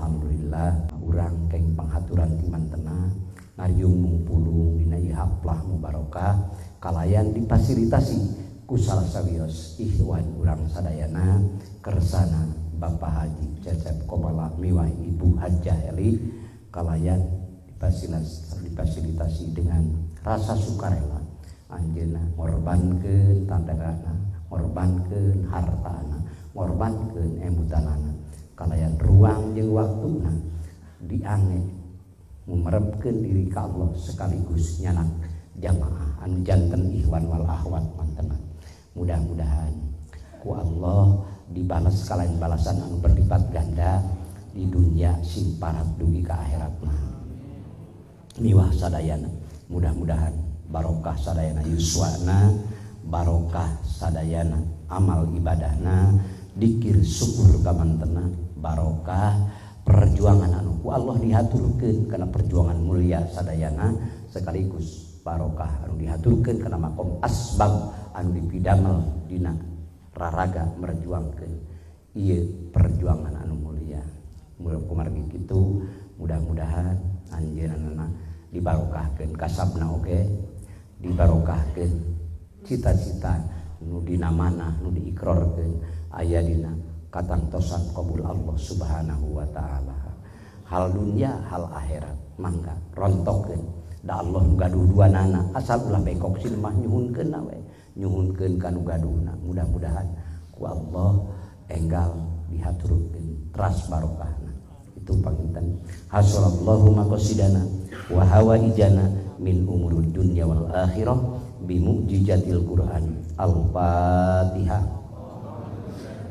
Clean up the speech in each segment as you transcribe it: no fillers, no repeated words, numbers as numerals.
Alhamdulillah urang keng panghaturan ti mantena ngariung mungpulung dina ieu haplah mubarokah kalayan difasilitasi ku salah sawios ikhwan urang sadayana kersana Bapak Haji Cecep Komala miwah Ibu Hajah Eli kalayan difasilitasi dengan rasa sukarela anjeunna ngorbankeun tandagana, ngorbankeun hartana, ngorbankeun embutanana kalayan ruang jeung waktuna diange ngumerepkeun diri ka Allah sekaligus nyanak jamaah anu janten ikhwan wal akhwat mantena. Mudah-mudahan ku Allah dibalas kalayan balasan anu berlipat ganda di dunia sing parat dugi ka akhiratna. Miwah sadayana mudah-mudahan barokah sadayana yuswana, barokah sadayana amal ibadahna, dikir syukur ka mantena, barokah perjuangan anu ku Allah dihaturkeun kana perjuangan mulia sadayana, sekaligus barokah anu dihaturkeun kana makom asbab anu dipidamel dina raraga merjuangkeun ieu perjuangan anu mulia. Mulia kumargi kitu mudah-mudahan anjeunna dibarokahkeun kasabna oge, dibarokahkeun cita-cita nu dina manah nu diikrarkeun aya dina katangtosan qabul Allah Subhanahu wa taala. Hal dunia hal akhirat mangga rontokeun da Allah nu gaduh duanana, asal ulah bengkok silmah nyuhunkeun we, nyuhunkeun ka nu gaduhna. Mudah-mudahan ku Allah enggal dihaturkeun teras barokahna. Itu panginten hasallallahu maqasidana wa hawaijana min umurud dunya wal akhirah bi mu'jizatil Qur'an. Al-Fatihah.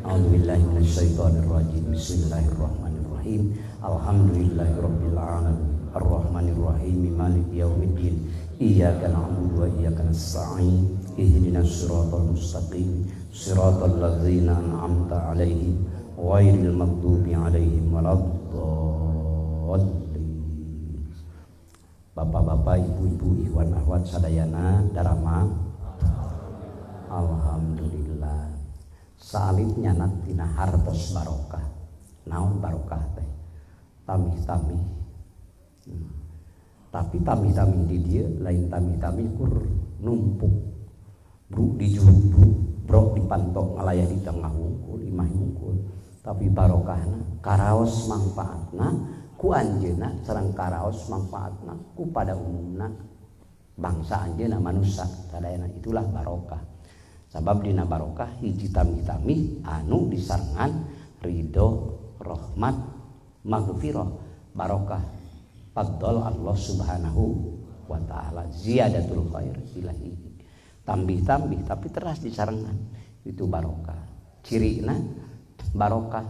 A'udzubillahi minasyaitonir rajim. Bismillahirrahmanirrahim. Alhamdulillahirabbil alamin. Arrahmanirrahim. Maliki yaumiddin. Iyyaka na'budu wa iyyaka nasta'in. Ihdinas siratal mustaqim. Siratal ladzina an'amta 'alaihim ghairil maghdubi 'alaihim waladdallin. Bapak-bapak, ibu-ibu, ikhwan akhwat sadayana darama. Alhamdulillah. Salib nyanak tina hartos barokah. Naon barokah teh? Tamih-tamih. Tapi tamih-tamih di dieu lain tamih-tamih kur numpuk. Bruk di juru, brok di pantok ngalayah di tengah wungkul, imah wungkul. Tapi barokahna karaos mangfaatna ku anjeunna sareng karaos mangfaatna ku pada umumna bangsa anjeunna manusia sadayana, itulah barokah. Sabab dina barokah hiji tamih-tamih anu disarengan ridho, rahmat, maghfirah, barokah fadl Allah Subhanahu wa taala, ziyadatul khair ilahi. Tambih-tambih tapi teras disarengan itu barokah. Cirina barokah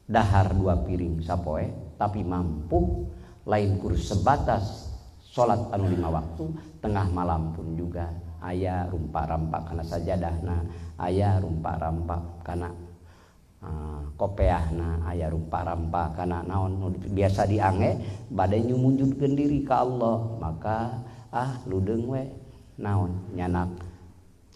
dahar dua piring sapoe tapi mampu lain kur sebatas salat anu 5 waktu, tengah malam pun juga aya rumpa-rampa kana sajadahna, aya rumpa-rampa kana kopeahna, aya rumpa-rampa kana naon biasa diange bade nyumujudkeun diri ka Allah, maka ludeung we naon nyanak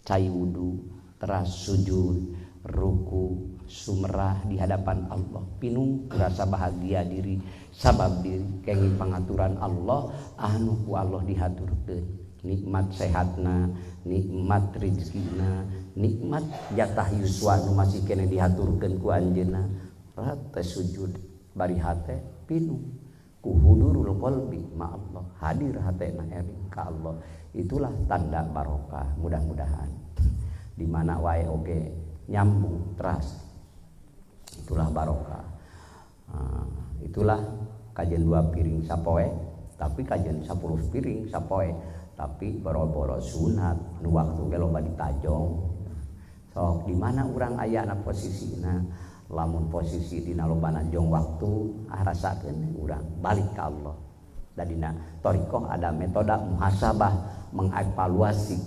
cai wudu teras sujud ruku sumerah di hadapan Allah, pinung rasa bahagia diri sabab diri kenging pangaturan Allah anu ku Allah dihaturkeun nikmat sehatna, nikmat rezekina, nikmat jatah yuswa nu masih keneh dihaturkeun ku anjeunna. Rate sujud bari hate pinuh ku hudurul qalbi ma Allah, hadir hatena eling ka Allah. Itulah tanda barokah. Mudah-mudahan di mana wae oge nyambung teras, itulah barokah. Itulah kajian 2 piring sapoe, tapi kajian 10 piring sapoe, tapi boro-boro sunat nu waktu ge loba ditajong. Sok di mana urang ayana posisina, lamun posisi dina lobana jong waktu rasakeun urang balik ka Allah. Da dina thariqah ada metode muhasabah mengevaluasi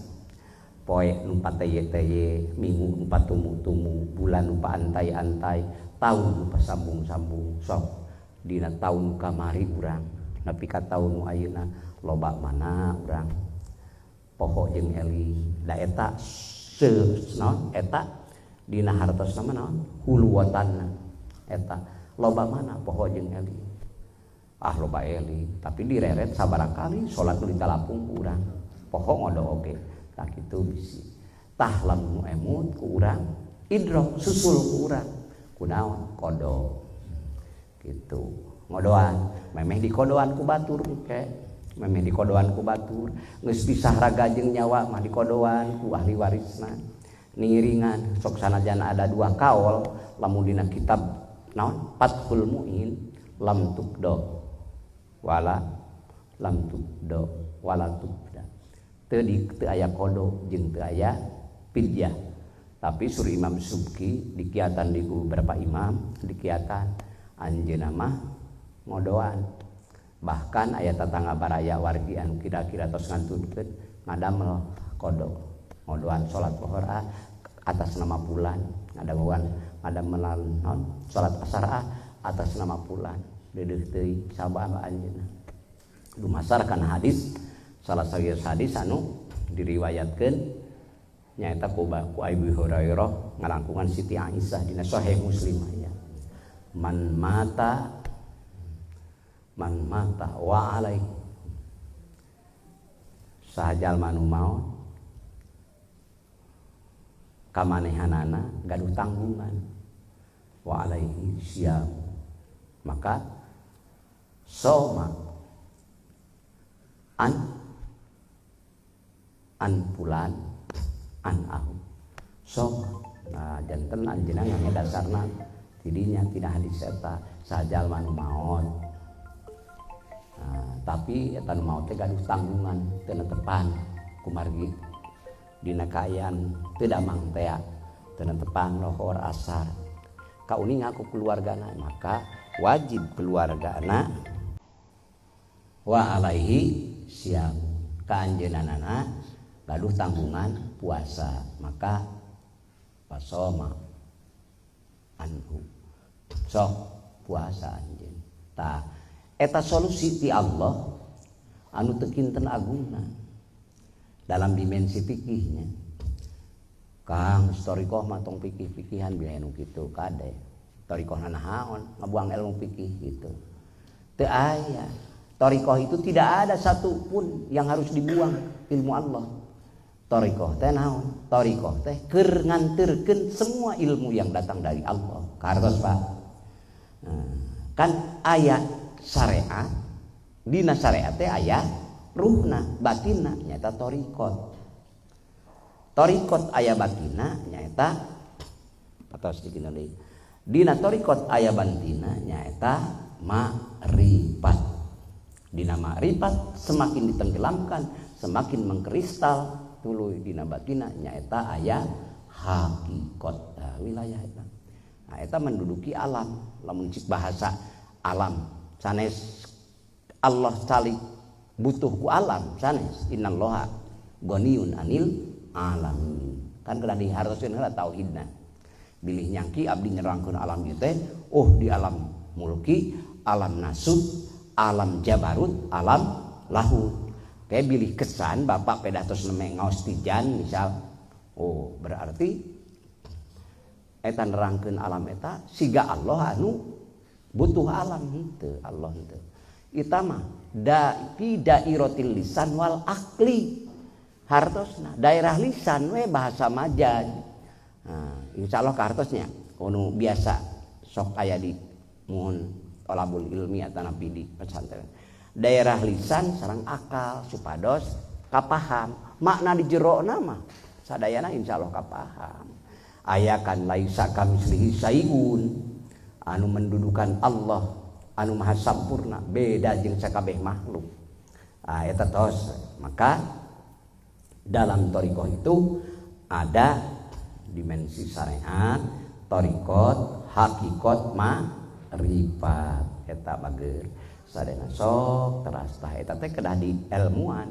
poe nu pateye-teye, minggu nu patumu-tumu, bulan nu paantai-antai, tahun nu pasambung-sambung. Sok dina taun kamari urang nepi ka taun nu ayeuna loba mana urang poho jeung eling. Da eta naon eta dina hartosna mah naon huluwatanna eta Loba mana poho jeung eling? Ah loba eling, tapi direret sabaraha kali salat nu ditalapung ku urang. Poho ngodo oge. Tah kitu bisi. Tah lamun nu emut ku urang, idrok susul ku urang. Kunaon? Kodo. Gitu. Ngodoan, memeh dikodoan ku batur engke. Memeh dikodoan ku batur, geus pisah raga jeung nyawa mah dikodoan ku ahli warisna. Niringan sok sanajan ada dua kaol lamun dina kitab naon Fathul Muin lam tukdo wala lam tukdo wala tubda teu di teu aya kodo jeung teu aya fidyah. Tapi sur Imam Subki dikiatan di beberapa imam dikiatan anjeunna mah ngodoan. Bahkan aya tatangga baraya wargi anu kira-kira tos ngantunkeun ngadamel kodo ngodoan salat lohor atas nama fulan, ngadamuan ngadamelan naon salat asar atas nama fulan, deudeuh teuing sabab anjeunna. Dumasar kana hadis salah sawios hadis anu diriwayatkeun nyaeta ku Abi Hurairah ngalangkungan Siti Aisyah dina Sahih Muslim aya. Man mata wa alaihi saha jalma nu maot kamanehanana gaduh tanggungan wa alaihi siam maka soma an fulan an ahu soma. Nah janten anjeunna ngangge dasarna tidinya tina hadis eta saha jalma nu maot. Nah, tapi eta nu maot teh gaduh tanggungan teu netepan kumargi dina kaayaan teu damang tea teu netepan lohor asar kauninga ku keluargana maka wajib keluargana wa alaihi siam ka anjeunana gaduh tanggungan puasa maka pasoma anhu sok puasa anjeun. Tah eta solusi ti Allah anu teu kinten agungna dalam dimensi fikihnya. Kang thariqah mah tong fikih-fikihan bila anu kitu kade. Thariqahna naon ngabuang ilmu fikih gitu. Teu aya. Thariqah itu tidak ada satu pun yang harus dibuang ilmu Allah. Thariqah teh naon? Thariqah teh keur nganterkeun semua ilmu yang datang dari Allah. Kartos Pak. Nah, kan aya syariat, dina syariat teh aya ruhna, batinna nyaeta thariqat. Thariqat aya batinna nyaeta atau sedikit deui. Dina thariqat aya batinna nyaeta ma'rifat. Dina ma'rifat semakin ditenggelamkan, semakin mengkristal tuluy dina batinna nyaeta aya hakikat. Nah, wilayah eta. Nah, eta menduduki alam, lamun cik bahasa alam sanes Allah calik butuh ku alam sanes innallaha ghaniyun anil alamin. Kan kedah diharoskeun heula tauhidna. Bilih nyangki abdi nyerangkeun alam ieu teh, oh di alam mulki, alam nasub, alam jabarut, alam lahut. Kayak bilih kesan bapak pedah tos neme ngaos tijan misal. Oh, berarti eta nerangkeun alam eta siga Allah anu butuh alam henteu, Allah henteu. Itama da fi dairatil lisan wal akli. Hartosna daerah lisan we bahasa majaz. Nah, insyaallah kahartosnya anu biasa sok aya di muhun tolabul ilmi atanapi di pesantren. Daerah lisan sareng akal supados kapaham makna di jerona mah sadayana insyaallah kapaham. Aya kan laisa kamislihi syai'un anu mendudukan Allah anu maha sampurna beda jeung sakabeh makhluk. Ah eta tos. Maka dalam thariqah itu ada dimensi syariat, thariqat, hakikat, ma'rifat. Eta bager sadayana sok teras tah eta teh kedah di ilmuan.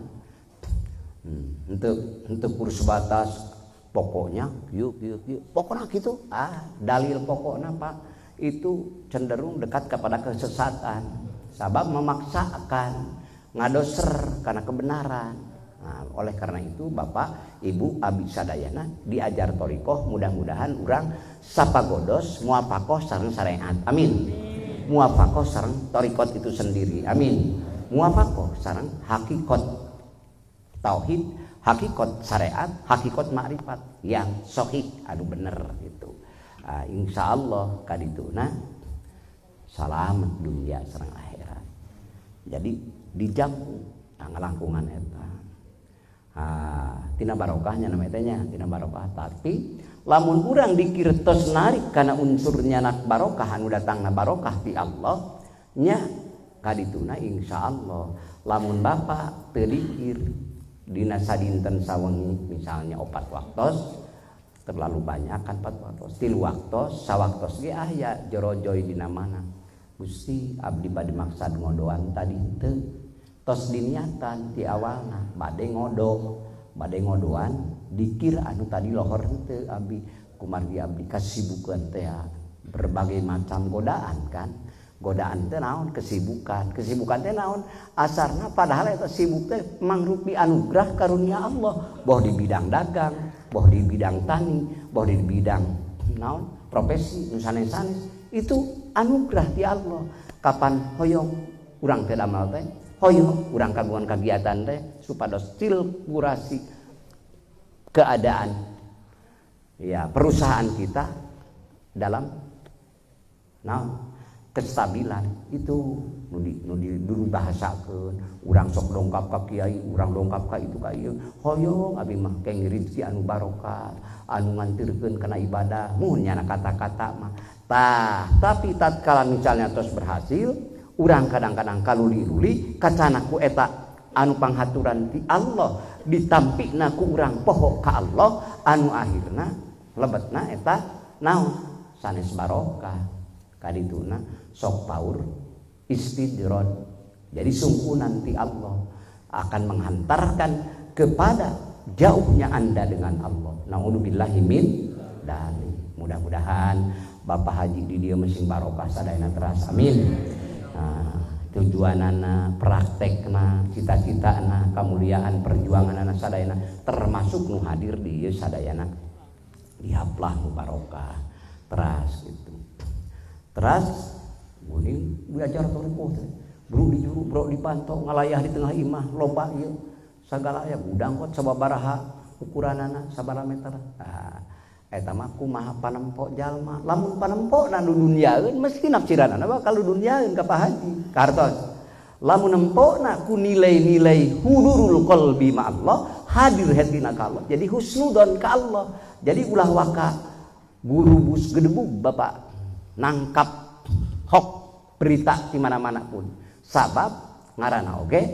Henteu kurus batas pokoknya kieu kieu kieu. Pokona kitu. Ah, dalil pokokna Pak itu cenderung dekat kepada kesesatan. Sabab memaksakan ngadoser karena kebenaran. Nah, oleh karena itu Bapak, Ibu, Abi sadayana diajar thariqah mudah-mudahan urang sapagodos muapakoh sareng syariat. Amin. Muwafaqah sareng thariqat itu sendiri. Amin. Muwafaqah sareng hakikat tauhid, hakikat syariat, hakikat makrifat yang sahih anu bener gitu. Insyaallah kadituna salamet dunia sareng akhirat. Jadi dijamu ngalangkungan eta. Tina barokahnya namanya teh nya, tina barokah. Tapi lamun urang dikir tos narik kana unsurnya nak barokah anu datangna barokah ti Allah nya kadituna insyaallah lamun bapak teu dikir dina sadinten sawengi misalnya 4 waktos terlalu banyak kan 4 waktos 3 waktos sawaktos ge aya jorojoy dina mana Gusti abdi bade maksad ngodoan tadi teu tos diniatan ti awalna bade ngodo bade ngodoan dikir anu tadi lohor henteu abdi kumargi abdi kasibukan teh berbagai macam godaan kan. Godaan teh naon kesibukan, kesibukan teh naon asarna padahal eta sibuk teh mangrupi anugerah karunia Allah boh di bidang dagang, boh di bidang tani, boh di bidang naon profesi nu sanes-sanes itu anugerah ti Allah. Kapan hoyong urang teh damel teh hoyong urang kagungan kagiatan teh supados sirkulasi keadaan ya perusahaan kita dalam naon kestabilan itu nu di dulu bahasakeun urang sok dongkap ka kiai urang dongkap ka itu ka ieu hoyong abi mah keng rezeki anu barokah anu ngantirkeun kana ibadah mun nyana kata-kata mah tah tapi tatkala misalnya tos berhasil urang kadang-kadang kaluli-luli kacana ku eta anu panghaturan ti Allah ditampikna ku urang poho ka Allah anu akhirna lebetna eta naon sanes barokah kadituna sok paur istidrod. Jadi sungguh nanti Allah akan menghantarkan kepada jauhnya Anda dengan Allah. Naudzubillahi min dzalik. Mudah-mudahan Bapak Haji di dieu mesing barokah sadayana teras. Amin. Nah, tujuanana, praktekna, cita-citana, kemuliaan perjuanganana sadayana termasuk nu hadir di ieu sadayana dihaplah nu barokah teras gitu. Teras guning belajar thariqah teh. Bro di juru, bro dipantau ngalayah di tengah imah loba ieu sagala aya gudang kot sababaraha ukuranana sabaraha meter. Nah, eta mah kumaha panempo jalma. Lamun panempo na nu duniaeun mesti nafsiranana bakal duniaeun ka Pak Haji. Kartos. Lamun nempona ku nilai-nilai hudurul qalbi ma Allah, hadir hatina ka Allah. Jadi husnudon ka Allah. Jadi ulah waka guru bus gedebug Bapak nangkap hok berita di mana-mana pun. Sabab ngaranna oge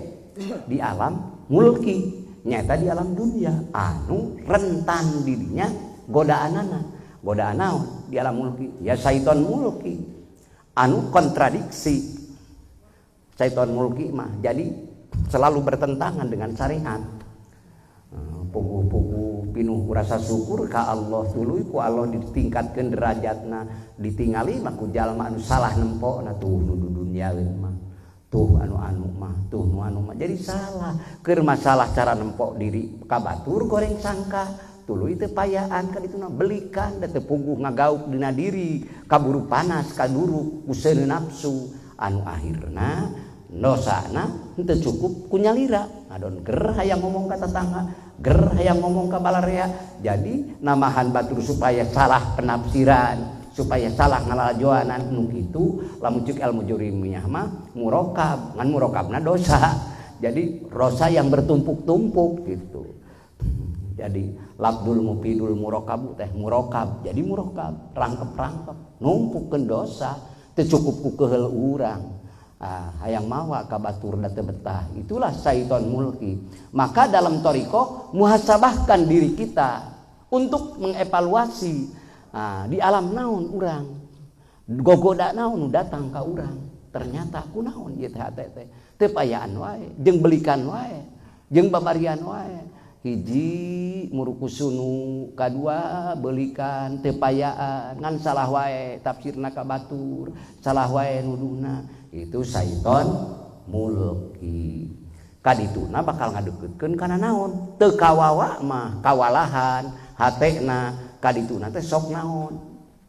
di alam mulki, nyata di alam dunia anu rentan dirinya godaanana. Godaan naon di alam mulki? Ya syaiton mulki. Anu kontradiksi. Syaiton mulki mah jadi selalu bertentangan dengan syariat. Puguh-puguh pinuh rasa syukur ka Allah tuluy ku Allah ditingkatkeun derajatna ditingali mah ku jalma anu salah nempona tuh nu duniaeun mah tuh anu-anu mah tuh nu anu mah jadi salah keur masalah cara nempok diri ka batur goreng sangka tuluy teu payaan ka dituna belikan da teu puguh ngagauk dina diri kaburu panas kaduruk ku seuneu nafsu anu akhirna dosana henteu cukup ku nyalira ngadon ger hayang ngomong ka tetangga ger hayang ngomong ka balarea jadi namahan batur supaya salah penafsiran supaya salah ngalalajoanan nu kitu lamun ceuk ilmu jurimiyah mah murokab ngan murokabna dosa jadi dosa yang bertumpuk-tumpuk gitu. Jadi labdul mufidul murakabu teh murokab jadi murokab rangkep-rangkep numpukkeun dosa teu cukup ku keheul urang. Hayang mawa ka batur da teu betah itulah syaiton mulki. Maka dalam thariqah muhasabahkan diri kita untuk mengevaluasi di alam naon urang gogoda naon nu datang ka urang ternyata kunaon ieu teh hate teh teu payaan wae jeung belikan wae jeung babarian wae hiji murukusunu kadua belikan teu payaan ngan salah wae tafsirna ka batur salah wae nuduhna itu syaiton mulki kadituna bakal ngadeukeutkeun kana naon teu kawawa mah kawalahan hatena kadituna teh sok naon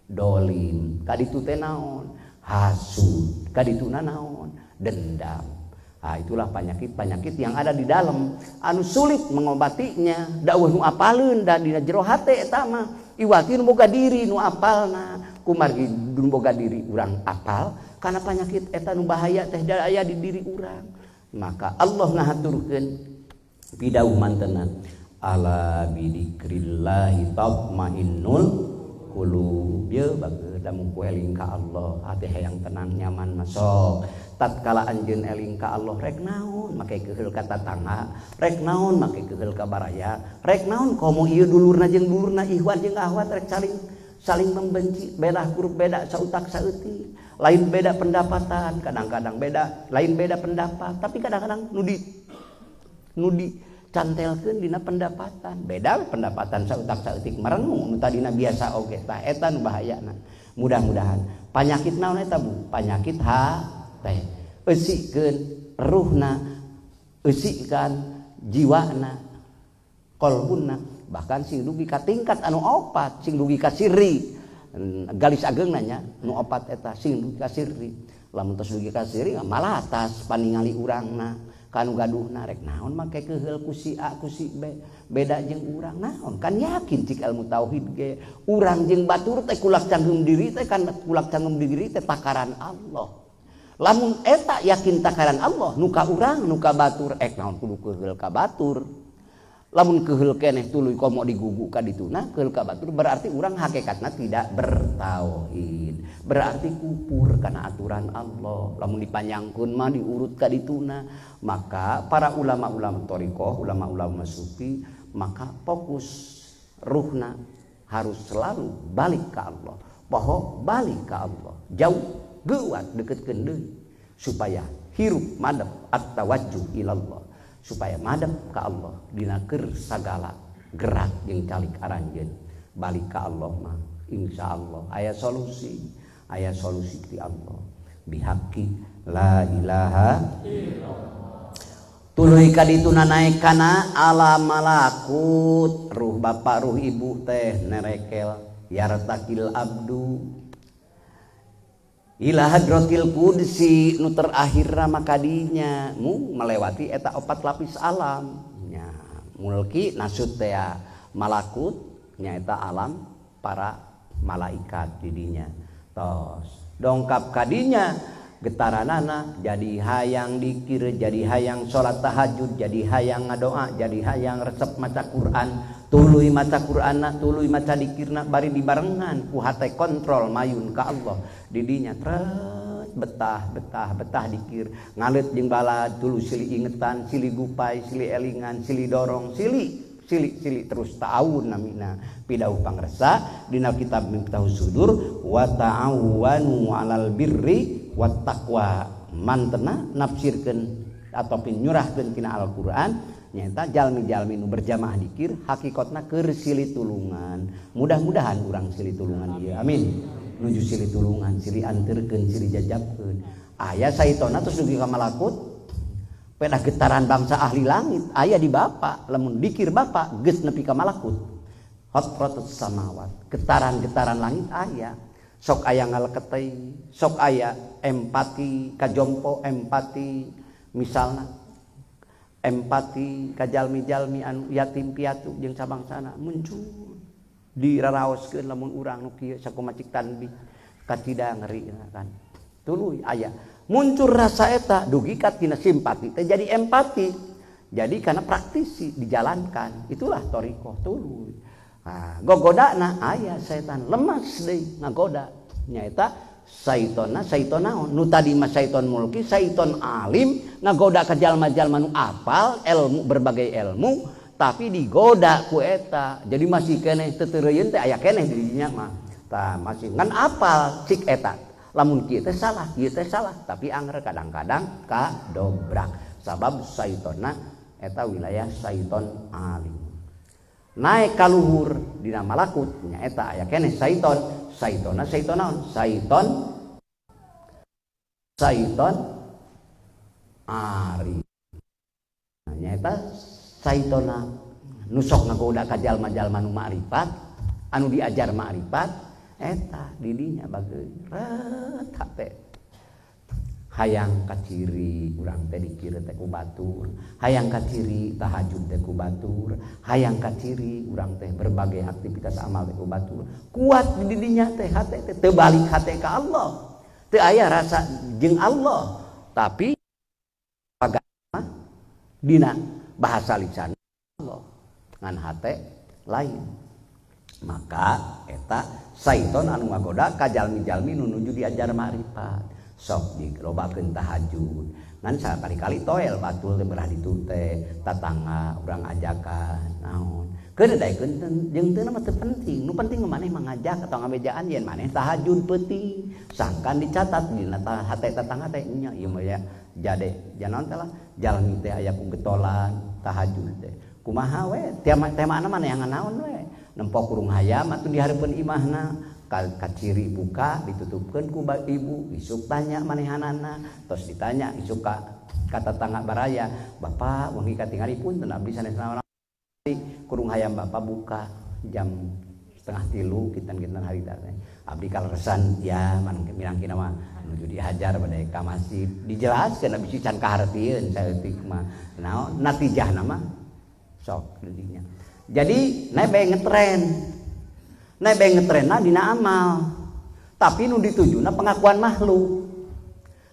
dolim kaditu teh naon Hasud kadituna naon? Dendam. Nah, itulah penyakit-penyakit yang ada di dalam anu sulit mengobatinya. Dakwah nu apaleun da dina jero hate eta mah iwati nu boga diri nu apalna kumargi nu boga diri urang apal kana penyakit eta nu bahaya teh aya di diri urang. Maka Allah ngahaturkeun pidauh mantenan ala bidikrillahi tatmainnul qulub. Ye bageus lamun ku eling ka Allah hate hayang tenang nyaman masuk. Tatkala anjeun eling ka Allah rek naon make keheul ka tatangga, rek naon make keheul ka baraya, rek naon komo ieu dulurna jeung dulurna, ihwan jeung ahwat rek saling membenci, beda grup, beda sautak saeutik, lain beda pendapatan, kadang-kadang beda, lain beda pendapat, tapi kadang-kadang nu dicantelkeun dina pendapatan, beda pendapatan sautak saeutik merenung nu tadina biasa oge tah eta nu bahayana. Mudah-mudahan panyakit naon eta Bu? Panyakit hate. Eusikeun ruhna, eusikan jiwana, kolbuna, bahkan sing dugi ka tingkat anu opat, sing dugi ka sirri. Galis ageung nanya nu opat eta sing dugi ka sirri. Lamun tos dugi ka sirri malah atas paningali urangna kanu gaduhna rek naon make keheul ku si A ku si B beda jeung urang naon kan yakin cik ilmu tauhid ge urang jeung batur teh kulak cangkem diri teh kan kulak cangkem diri teh takaran Allah. Lamun eta yakin takaran Allah nu ka urang nu ka batur ek naon kudu keheul ka batur. Lamun keheul keneh tuluy komo digugu ka dituna keheul ka batur berarti urang hakikatna tidak bertauhid. Berarti kupur kana aturan Allah. Lamun dipanjangkeun mah diurut ka dituna. Maka para ulama-ulama thariqah, ulama-ulama sufi maka fokus ruhna harus selalu balik ka Allah. Poho balik ka Allah. Jauh geuat deketkeun deui supaya hirup madep at-tawajjuh ilallah, supaya madep ka Allah dina keur sagala gerak jeung calik aranjeun balik ka Allah mah insyaallah aya solusi ti Allah bihaqi la ilaha illallah. Tuluy ka dituna naek kana alam malakut, ruh bapak ruh ibu teh nerekel yartakil abdu ila hadratil qudsi nu terakhirna makadinya mu melewati eta opat lapis alam nya mulki nasut teh malakut nyaeta alam para malaikat didinya tos dongkap kadinya getaranana jadi hayang dikir, jadi hayang salat tahajud, jadi hayang ngadoa, jadi hayang resep maca Quran, tuluy maca Qur'anna, tuluy maca dikirna bari dibarengan ku hate kontrol mayun ka Allah didinya tret betah betah betah dikir ngaleut jeung balad tuluy silih ingetan, silih gupai, silih elingan, silih dorong, silih silih silih terus ta'awun namina pidauh pangresa dina kitab Miftahus Sudur wa ta'awanu 'alal birri wat taqwa mantena nafsirkeun ataupun nyurahkeun tina Al-Qur'an nyaeta jalmi-jalmi nu berjamaah dikir hakikatna keur silih tulungan. Mudah-mudahan urang silih tulungan ieu, amin. Nuju silih tulungan, silih anterkeun, silih jajabkeun. Aya saitona terus dugi ka malakut pedah getaran bangsa ahli langit aya di bapak lamun dikir bapak geus nepi ka malakut. Hadratus samawat, getaran-getaran langit aya. Sok aya ngaleketei, sok aya empati kajompo, empati misalna empati ka jalmi-jalmi anu yatim piatu jeung sabangsana muncul diraraoskeun lamun urang nu kieu sakumaha cik tanbih kacida ngeri kan. Tuluy aya muncul rasa eta dugi ka tina simpati teh jadi empati. Jadi karena praktisi dijalankan itulah thariqah tuluy. Nah, gogodana aya setan lemas deui ngagoda nyaeta saitona saitona nu tadi mah saiton mulki saiton alim ngagoda ka jalma-jalma nu apal ilmu berbagai ilmu tapi digoda ku eta jadi masih keneh teu teureuyeuun teh aya keneh di dinya mah tah masih ngan apal cik eta lamun kieu teh salah kieu teh salah tapi anger kadang-kadang kadobrak sabab saitona eta wilayah saiton alim. Naik kaluhur dina malakut nyaeta aya keneh saiton saitona saiton naon saiton saiton ari nyaeta saitona nu sok ngagoda ka jalma-jalma nu ma'rifat anu diajar ma'rifat eta didinya bageus ret hate Hayang kaciri urang teh dikira teh ku batur, hayang kaciri tahajud teh ku batur, hayang kaciri urang teh berbagai aktivitas amal teh ku batur. Kuat di dinya teh hate teh teu balik hate ka Allah. Teu aya rasa jeung Allah, tapi agama dina bahasa lisan Allah ngan hate lain. Maka eta saiton anu ngagoda ka jalmi-jalmi nu nuju diajar makrifat. Sok dilobakeun tahajud ngan sakali-kali toel batul teh berah ditu teh tatangga urang ajakan naon keur daekeun jeung teu mah teu penting. Nu penting maneh mangajak atau ngabejaan yen maneh tahajud peuting sangkan dicatat dina hate tatangga teh nya ieu mah ya jade janaon teh lah jalmi teh aya ku getolan tahajud teh kumaha we temana maneh yang naon we nempo kurung hayam atuh di hareupeun imahna kaciri buka ditutupkeun ku ibu isuk tanya manehanana tos ditanya isuk ka tetangga baraya bapak wengi katingali punten abdi sanes naon kurung hayam bapak buka jam 2:30 kinten-kinten hari teh abdi kaleresan ya minangkina mah nuju dihajar bade ka masjid dijelaskeun abdi can kahartieun saeutik mah naon natijahna mah sok didinya. Jadi nebe ngetren nebe ngetrenna dina amal tapi nu ditujuna pengakuan makhluk.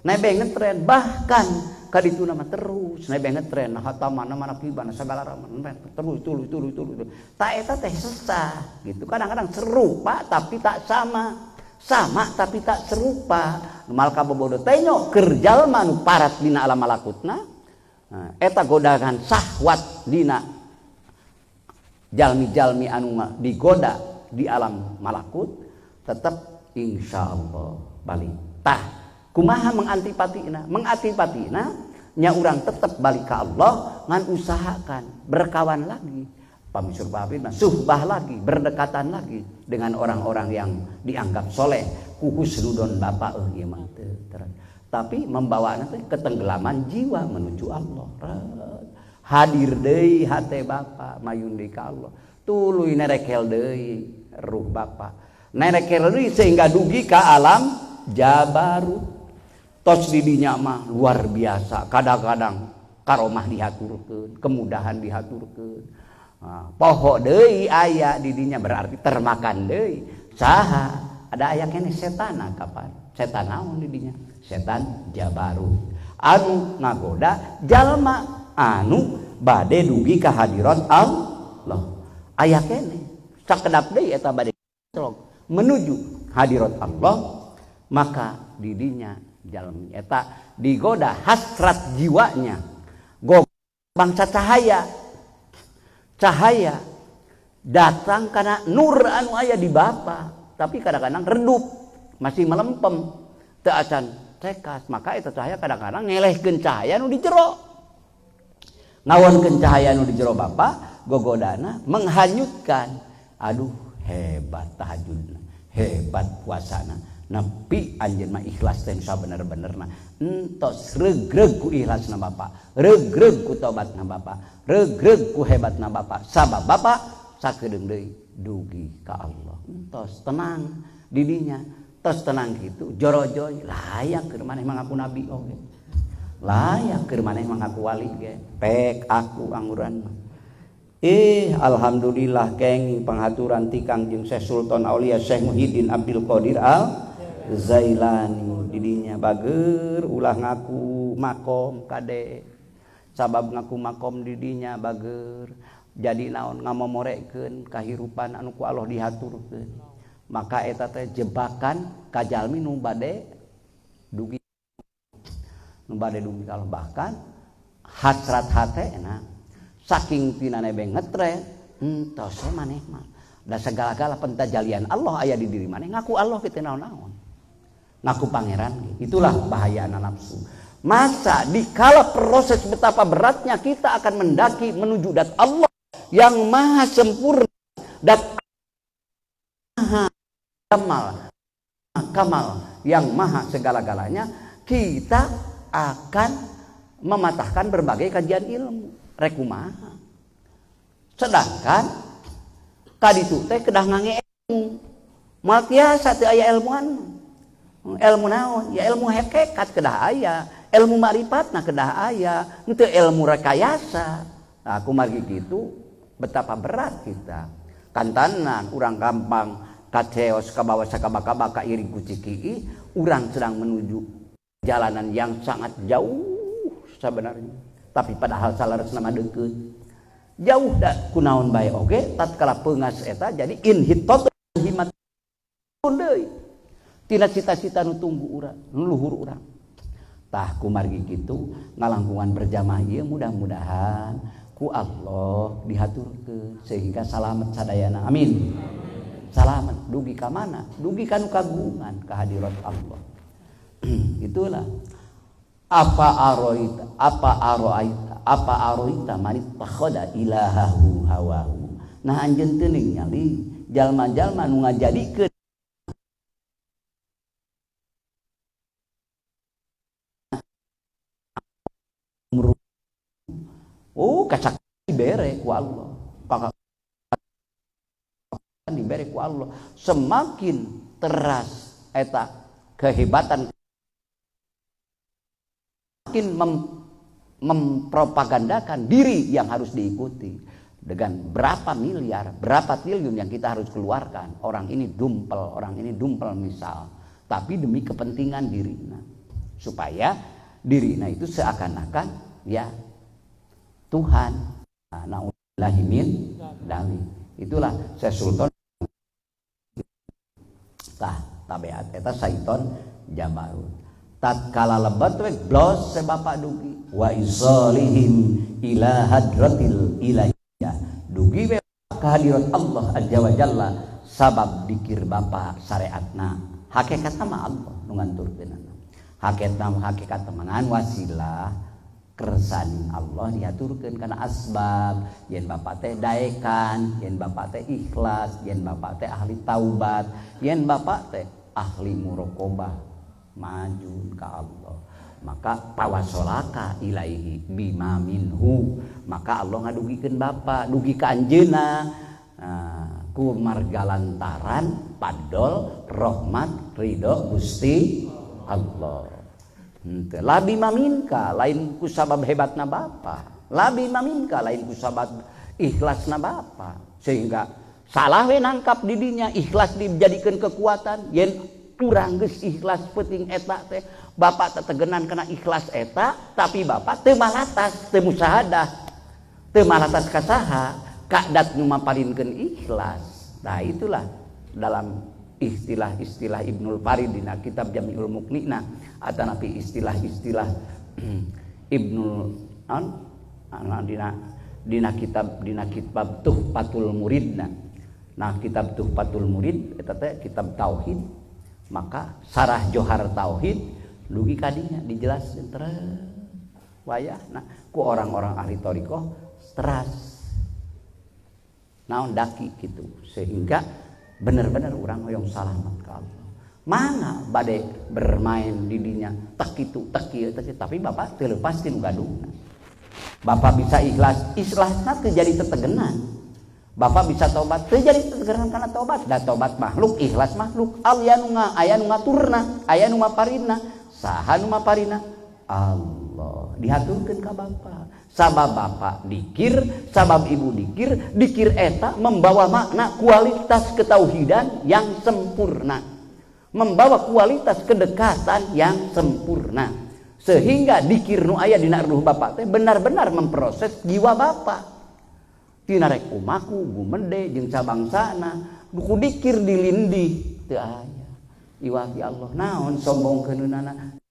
Nebe ngetren bahkan kadituna mah terus nebe ngetren hatamana mana pibana sagala raman terus tuluy tuluy tuluy tak eta teh sesah gitu. Kadang-kadang serupa tapi tak sama, sama tapi tak serupa. Mal kabobodo teh nyo keur jalma nu parat dina alam malakutna eta godakan sahwat dina jalmi-jalmi anu digoda di alam malakut tetap insyaallah balik. Tah kumaha mengantipatina? Mengantipatina nya urang tetap balik ke Allah ngan usahakan berkawan lagi. Pamisur babin mah suhbah lagi, berdekatan lagi dengan orang-orang yang dianggap soleh. Ku husnudon bapak ieu mah teu. Tapi membawa teh ketenggelaman jiwa menuju Allah. Hadir deui hate bapak mayun deui ka Allah. Tuluy nerekel deui ruh bapak. Nerekel deui sehingga dugi ka alam jabarut. Tos didinya mah luar biasa. Kadang-kadang karomah dihaturkeun, kemudahan dihaturkeun. Nah, poho deui aya didinya berarti termakan deui. Saha? Ada aya keneh setan kapan? Setan naon didinya? Setan jabarut. Anu ngagoda jalma anu bade dugi ka hadirat Allah. Aya keneh sakedap deui eta bade menuju hadirat Allah, maka didinya jalmi eta digoda hasrat jiwanya go bangsa cahaya. Cahaya datang karena nur anu aya di bapa, tapi kadang-kadang redup masih melempem teu acan cekas, maka eta cahaya kadang-kadang ngelehkeun cahaya nu di jero, ngawonkeun cahaya nu di jero bapa, gogodana menghanyutkan. Aduh hebat tahajudna, hebat puasana, nepi anjeun mah ikhlas teh sabener-benerna. Entos regreg ku ikhlasna bapa, regreg ku tobatna bapa, regreg ku hebatna bapa, sabab bapa sakedeung deui dugi ka Allah. Entos tenang didinya, tos tenang kitu jorojoy layak keur maneh mangaku nabi oge. Layak keur maneh mangaku wali ge. Pek aku angguran mah. Alhamdulillah kenging penghaturan tikang jeung Syekh Sultan Aulia Syekh Muhyiddin Abdul Qadir Al Zailani. Didinya bager ulah ngaku makom kade. Sabab ngaku makom didinya bager jadi naon ngamomorekeun kahirupan anu ku Allah dihaturkeun. Maka eta teh jebakan ka jalmi nu bade dugi, nu bade dugi ka Allah. Bahkan hasrat hatena saking tina nebeng ngetren entos maneh mah da segala-gala pentajalian Allah aya di diri maneh ngaku Allah kitu naon-naon, ngaku pangeran. Itulah bahaya nafsu. Masa dikala proses betapa beratnya kita akan mendaki menuju dat Allah yang maha sempurna, dat maha kamal, kamal yang maha segala-galanya, kita akan mematahkan berbagai kajian ilmu. Rekumaha. Sedangkan kaditu teh kedah ngange ilmu. Moal tiasa teu aya ilmuan. Ilmu naon? Ya ilmu hakikat kedah aya, ilmu marifatna kedah aya, henteu ilmu rekayasa. Nah, kumargi kitu betapa berat kita. Kantanan urang gampang kaceos kabawa sakabakaba ka iring ku cikii, urang sedang menuju jalanan yang sangat jauh sebenarnya. Tapi padahal saleresna mah deukeut. Jauh da kunaon bae oge tatkala peungas eta jadi inhitot himat deui. Tina cita-cita nu tunggu urang, nu luhur urang. Tah kumargi kitu ngalangkungan berjamaah ieu mudah-mudahan ku Allah dihaturkeun sehingga salamet sadayana. Amin. Salamet dugi ka mana? Dugi ka nu kagungan kehadirat Allah. Itulah apa aroita, apa aroaita, apa aroita manit takhoda ilahahu hawahu. Nah anjeun teu ningali jalma-jalma nu ngajadikeun oh kacak dibere ku Allah. Kakak dibere ku Allah. Semakin teras eta kehebatan makin mempropagandakan diri yang harus diikuti dengan berapa miliar, berapa triliun yang kita harus keluarkan. Orang ini dumpel misal, tapi demi kepentingan dirina, supaya dirina itu seakan-akan ya Tuhan. Na'udzubillahi min dzalik. Itulah saya Sultan tah tabeat eta syaiton jabarut. Tatkala lebat we blos se bapak dugi wa isalihim ila hadratil ilahiyah. Dugi we kehadirat Allah azza wa jalla sabab dikir bapak syariatna. Hakikatna mah Allah nu nganturkeunana. Hakikatna hakikat temenan wasilah kersaning Allah diaturkeun kana asbab yen bapak teh daekan, yen bapak teh ikhlas, yen bapak teh ahli taubat, yen bapak teh ahli muraqabah maju ka Allah. Maka tawasolaka ilaihi bima minhu, maka Allah ngadugikeun bapak, dugi ka anjeunna. Nah, ku marga lantaran padol rahmat ridho Gusti Allah. Henteu labi maminka lain ku sabab hebatna bapa, labi maminka lain ku sabab ikhlasna bapa, sehingga salah we nangkap didinya ikhlas dijadikeun kekuatan. Yen urang geus ikhlas peuting eta teh bapak tetegenan kana ikhlas eta, tapi bapak teu malatas, teu musahadah, teu malatas ka saha, kadat nu maparinkeun ikhlas. Nah itulah dalam istilah-istilah Ibnul Farid dina kitab Jami'ul Muqnina atanapi istilah-istilah Ibnul an dina kitab Tuhfatul Muridna. Nah kitab Tuhfatul Murid eta teh kitab tauhid, maka sarah johar tauhid dugi kadinya dijelaskeun terus wayahna ku orang-orang ahli thariqah teras naon daki gitu sehingga bener-bener orang hoyong salamat ka Allah. Mana bade bermain didinya tak kitu tak kieu tak kitu, tapi bapak teu leupas ti nu gaduhna. Bapak bisa ikhlas, ikhlasna teu jadi tetegenan. Bapak bisa tobat teu jadi tetegenan kana tobat. Da tobat makhluk, ikhlas makhluk. Aya nu aya nu ngaturna, aya nu maparina. Saha nu maparina? Allah. Dihaturkeun ka bapak. Sabab bapak dikir, sabab ibu dikir, dikir eta membawa makna kualitas ketauhidan yang sempurna, membawa kualitas kedekatan yang sempurna, sehingga dikir nu aya dina ruh bapak teh benar-benar memproses jiwa bapak. Tina rek kumaku gumede jeung sabangsana, ku dikir dilindih teu aya. Iwati Allah naon sombong keuneunana,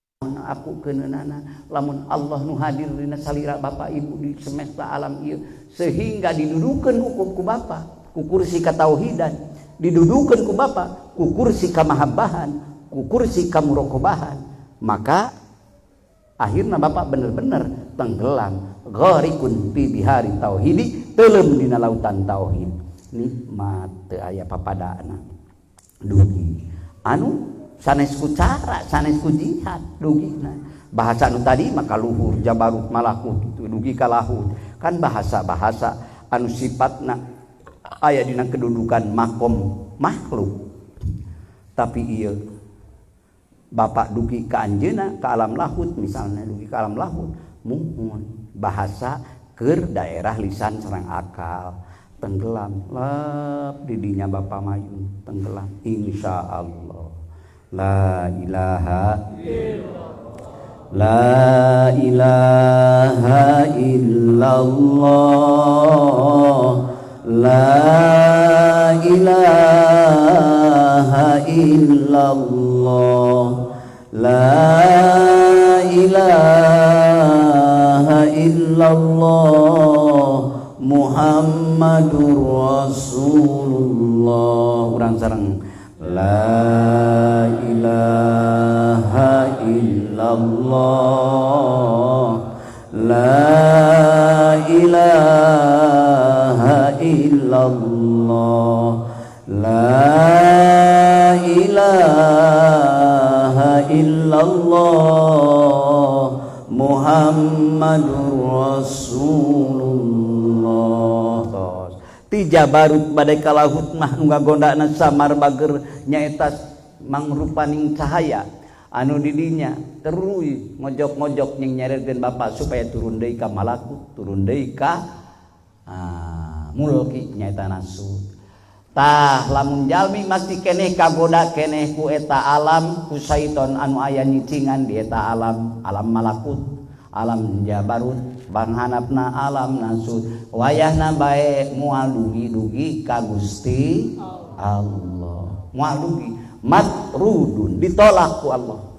aku keuneunana, lamun Allah nu hadir dina salira bapak ibu di semesta alam ieu, sehingga didudukeun ku bapak ku kursi katauhidan, didudukeun ku bapak ku kursi kamahabbahan, ku kursi kamurokobahan, maka akhirna bapak bener-bener tenggelam gharikun fi bihari tauhidi, teuleum dina lautan tauhid. Nikmat teu aya papadana dugi anu sanes ku cara, sanes ku jihad dugina. Bahasa anu tadi maka luhur jabarut malakut itu dugi ka lahut. Kan bahasa-bahasa anu sifatna aya dina kedudukan makom makhluk. Tapi ieu Bapak dugi ka anjeunna ka alam lahut misalnya dugi ka alam lahut muhun bahasa keur daerah lisan sareng akal tenggelam lep didinya Bapak mayun tenggelam insyaallah la ilaha illallah la ilaha illallah la ilaha illallah la ilaha illallah Muhammadur Rasulullah. Urang sareng la ilaha illallah la ilaha illallah la ilaha illallah Muhammadur Rasulullah. Ti Jabarut badai kalahut mah nu ngagondana samar bager nyaeta mangrupaning cahaya anu didinya teruy ngojok-ngojok nying nyareurkeun Bapak supaya turun deui ka malakut, turun deui ka mulki nyaeta nasut. Tah lamun jalmi masih keneh kagoda keneh ku eta alam ku syaiton anu aya nyicingan di eta alam, alam malakut, alam Jabarut, banghanapna alam nasut, wayahna bae moal dugi-dugi ka Gusti Allah. Moal dugi matrudun ditolak ku Allah.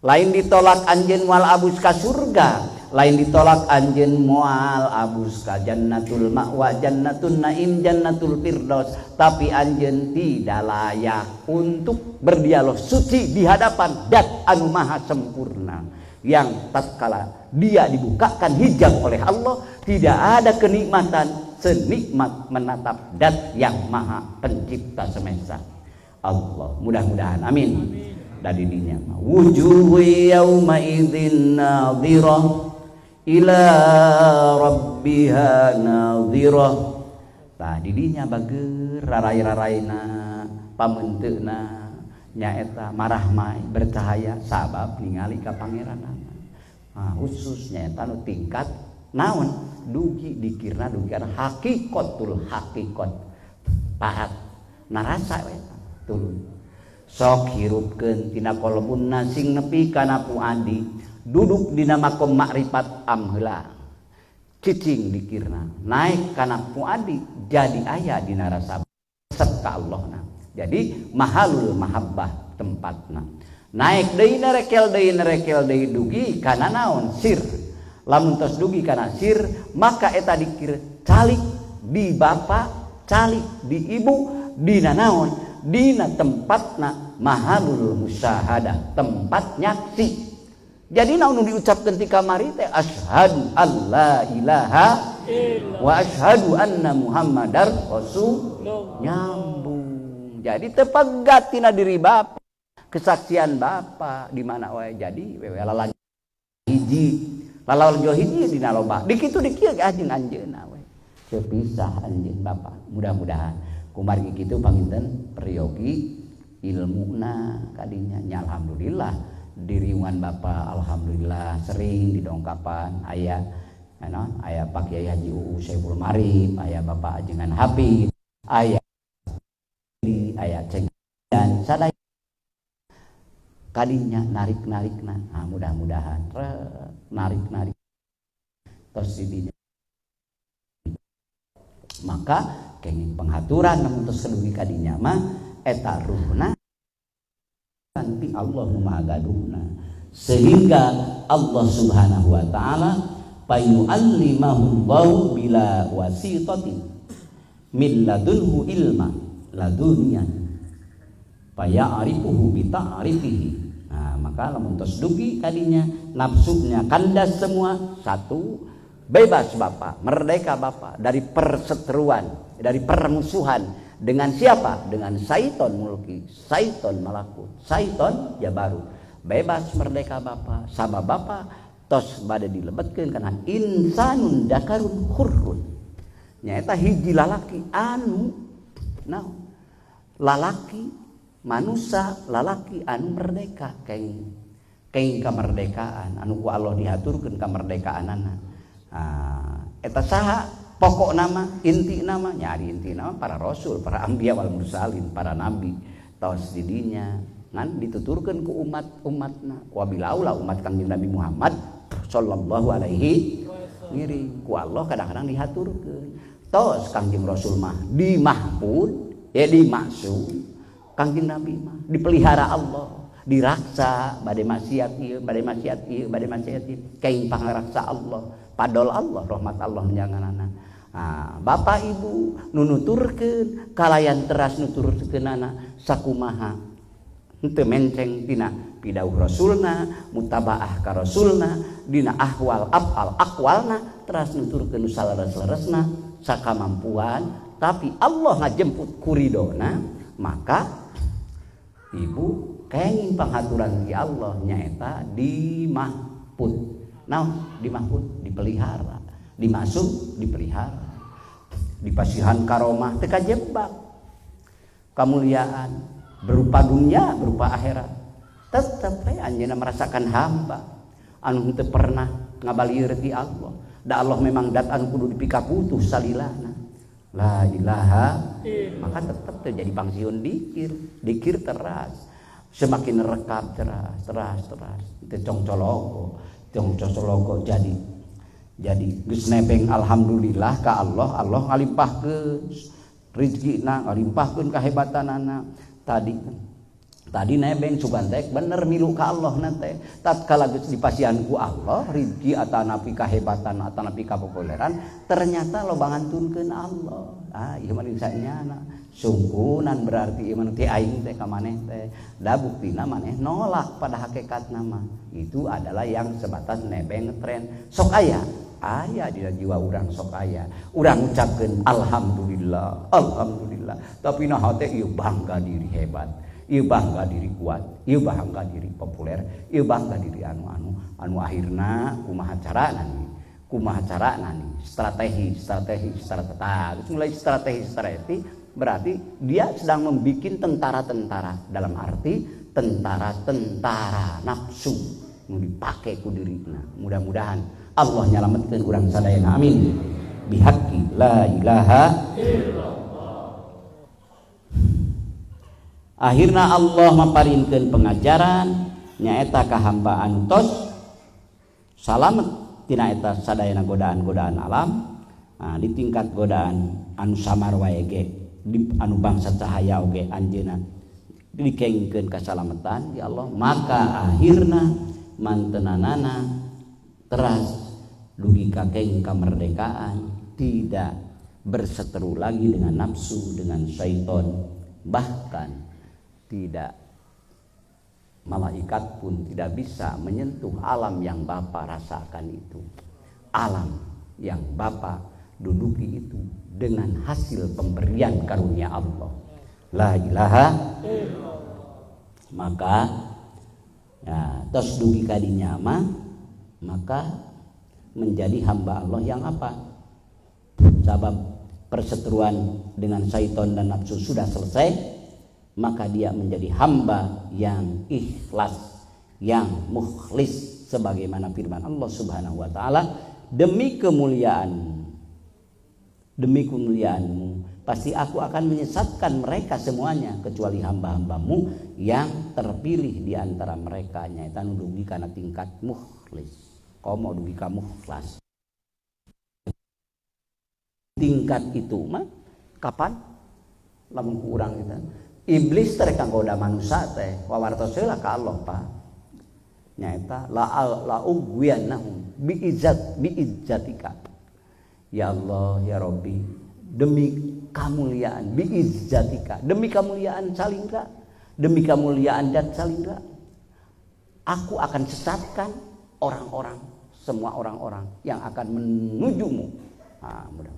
Lain ditolak anjeun moal abus ka surga, lain ditolak anjeun moal abus ka jannatul ma'wa, jannatun naim, jannatul firdaus, tapi anjeun tidak layak untuk berdialog suci di hadapan Dat anu maha sempurna yang tatkala dia dibukakan hijab oleh Allah, tidak ada kenikmatan senikmat menatap Dat yang maha pencipta semesta Allah. Mudah-mudahan amin. Dari dinya wujuhu yauma idzin nadhirah ila rabbiha nadhirah. Tah didinya bager rarai-raraina pamenteuna nyaeta marahmai bercahaya sabab ningali ka pangeranana. Nah, khusus nyaeta nu tingkat naon dugi dikirna dugi kana hakikatul hakikat pahat narasa we turun sok hirupkeun tina kolbunna sing nepi kana puadi duduk dina makom makrifat amheula cicing dikirna naik kana puadi jadi aya dina rasa resep ka Allahna. Jadi mahalul mahabbah tempatna naik deui nerekel deui nerekel deui dugi kana naon sir. Lamun tos dugi kana sir maka eta dikir calik di bapa calik di ibu dina naon dina tempatna mahalul musyahadah tempat nyaksi. Jadi naon nu diucapkeun ti kamari teh asyhadu alla ilaha wa asyhadu anna muhammadar rasul nyambung. Jadi tepegat tina diri bapa, kesaksian bapa di mana wae jadi wewe lalaju hiji lalaju hiji dina loba dikitu dikieu ge anjeunna we teu pisah anjeun bapa. Mudah-mudahan kumargi kitu panginten peryogi ilmuna kadinya nya alhamdulillah diriungan bapa alhamdulillah sering didongkapan aya naon aya Pak Kiai Haji Uu Saiful Marif aya Bapak Ajengan Habib aya di aya ceng dan sadaya kadinya narik-narikna. Nah, mudah-mudahan narik-narik tos didinya maka kenging penghaturan namun tos dugi kadinya mah eta ruhna nanti Allah nu maha gaduhna sehingga Allah Subhanahu wa taala fayu'allimahullahu bila wasitatin min ladunhu ilma laduniyan faya'rifuhu bi ta'rifihi. Nah, maka lamun tos dugi kadinya nafsunya kandas semua satu bebas Bapak, merdeka Bapak dari perseteruan, dari permusuhan dengan siapa? Dengan syaiton mulki, syaiton malakut, syaiton jabarut. Bebas merdeka Bapak, sama Bapak tos bade dilebetkeun kana insanun dakarun hurrun. Nyaeta hiji lalaki anu naon? Lalaki Manusia lalaki anu merdeka keng kemerdekaan anu ku Allah dihaturkeun kamerdekaanana. Eta saha pokok nama inti nama nyari inti nama para rasul, para anbiya wal mursalin, para nabi tos didinya ngan dituturkeun ku umat-umatna wabilaula umat Kangjeng Nabi Muhammad sallallahu alaihi ngiring ku Allah kadang-kadang dihaturkeun tos Kangjeng Rasul mah dimahpud ya dimaksum Kangjeng Nabi mah dipelihara Allah diraksa bade maksiat ieu bade maksiat ieu bade maksiat ieu kaing pangaraksa Allah padol Allah rahmat Allah menjanganana. Nah, bapak ibu nunuturkeun kalayan teras nuturkeunana sakumaha henteu menceng dina pidauh rasulna mutabaah ka rasulna dina ahwal afal aqwalna teras nuturkeun nu saleres-leresna sakamampuan tapi Allah ngajemput kuridona maka ibu kenging panghaturan ti Allah nyaeta dimahpud. Naon dimahpud? Dipelihara, dimasuk dipelihara, dipasihan karomah teu kajebak kamuliaan berupa dunia berupa akhirat tetep we anjeunna merasakan hamba anu henteu pernah ngabalieur ti Allah da Allah memang dat anu kudu dipikaputuh salilana la ilaha maka tetep terjadi pangsiun dikir dikir teras semakin rekap teras teras teras teu congcologo congcologo jadi geus nebeng alhamdulillah ka Allah Allah ngalimpahkeun rezekina ngalimpahkeun kahebatanana tadi nebeng sugan teh bener milu ka Allah na teh tatkala geus dipasihan ku Allah rezeki atanapi kahebatan atanapi kapopuleran ternyata loba ngantunkeun Allah ah ieu mah sanyana sungkunan berarti ieu mah ti aing teh ka maneh teh da buktina maneh nolak pada hakikatna mah itu adalah yang sebatas nebeng tren sok aya aya dina jiwa urang sok aya urang ucapkeun alhamdulillah alhamdulillah tapi nah teh ieu bangga diri hebat ieu bangga diri kuat ieu bangga diri populer ieu bangga diri anu-anu anu akhirna kumaha carana nih kumaha carana nih strategi strategi strategi mulai strategi strategi berarti dia sedang membikin tentara-tentara dalam arti tentara-tentara nafsu nu dipake ku dirina mudah-mudahan Allah nyalametkeun urang sadayana amin bihaqqi la ilaha illallah. Akhirna Allah maparinkeun pengajaran nyaeta ka hamba anu tos salamet tina eta sadayana godaan-godaan alam. Nah, di tingkat godaan anu samar wae ge di anu bangsa cahaya oge anjeunna dikengkeun kasalametan ya Allah maka akhirna mantenanana teras dugi ka keng kamerdekaan tidak berseteru lagi dengan nafsu dengan syaiton bahkan tidak malaikat pun tidak bisa menyentuh alam yang Bapa rasakan itu alam yang Bapa duduki itu dengan hasil pemberian karunia Allah la ilaha illallah. Maka ya, tos dugi kadinya mah maka menjadi hamba Allah yang apa sabab perseteruan dengan syaiton dan nafsu sudah selesai maka dia menjadi hamba yang ikhlas yang mukhlis sebagaimana firman Allah Subhanahu wa taala demi kemuliaanmu demi kemuliaanmu pasti aku akan menyesatkan mereka semuanya kecuali hamba-hambamu yang terpilih di antara mereka nyaeta nu dugi kana tingkat mukhlis komo dugi ka mukhlas tingkat itu mah kapan lamun ku urang eta iblis teh kanggo manusia teh wawartos heula ka Allah Pak nyaeta la ugwiyannahum bi izzat bi izzatika ya Allah ya Rabbi demi kamuliaan bi izzatika demi kamuliaan salingga demi kamuliaan dat salingga aku akan sesatkan orang-orang semua orang-orang yang akan menujumu nah, mudah.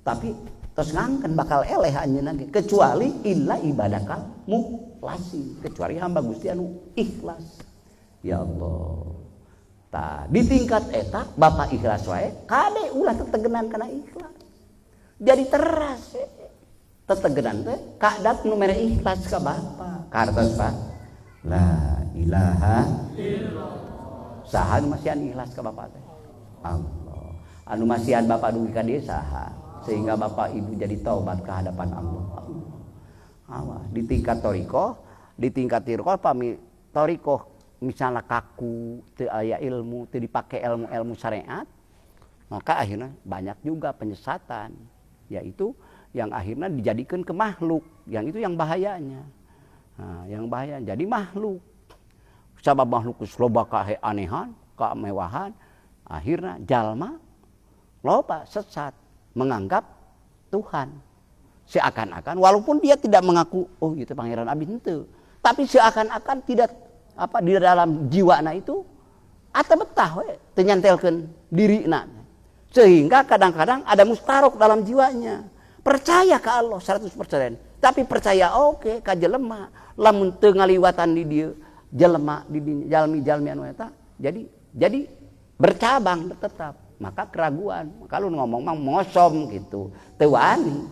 Tapi terus ngangken bakal eleh anjeunna ge kecuali illa ibadakal mukhlasi kecuali hamba Gusti anu ikhlas ya Allah tah di tingkat eta bapak ikhlas wae kade ulah tetegenan kana ikhlas jadi teras Tetegenan teh kadat nu mere ikhlas ka Bapa. Kartos Pak. La ilaha illallah. Saha nu masihan ikhlas ka Bapa teh? Allah. Anu masihan Bapak dugi ka dieu saha? Sehingga Bapak Ibu jadi taubat ke hadapan Allah. Awas di tingkat thariqah, di tingkat thariqah pami thariqah misalnya kaku, teu aya ilmu, teu dipake ilmu-ilmu syariat, maka akhirnya banyak juga penyesatan, yaitu yang akhirnya dijadikan ke makhluk, yang itu yang bahayanya. Nah, yang bahaya jadi makhluk. Sabab makhluk geus loba kaeanehan, kemewahan, akhirnya jalma loba sesat menganggap Tuhan seakan-akan walaupun dia tidak mengaku oh itu pangeran abdi henteu, tapi seakan-akan tidak apa di dalam jiwana itu atau betah we teu nyantelkeun dirina, sehingga kadang-kadang ada mustarok dalam jiwanya, percaya ke Allah 100%, tapi percaya oke ka jelema lamun teu ngaliwatan di dieu jelema di dinya jalmi-jalmi anu eta jadi bercabang tetap, maka keraguan kalau ngomong mah mosom gitu teu wani,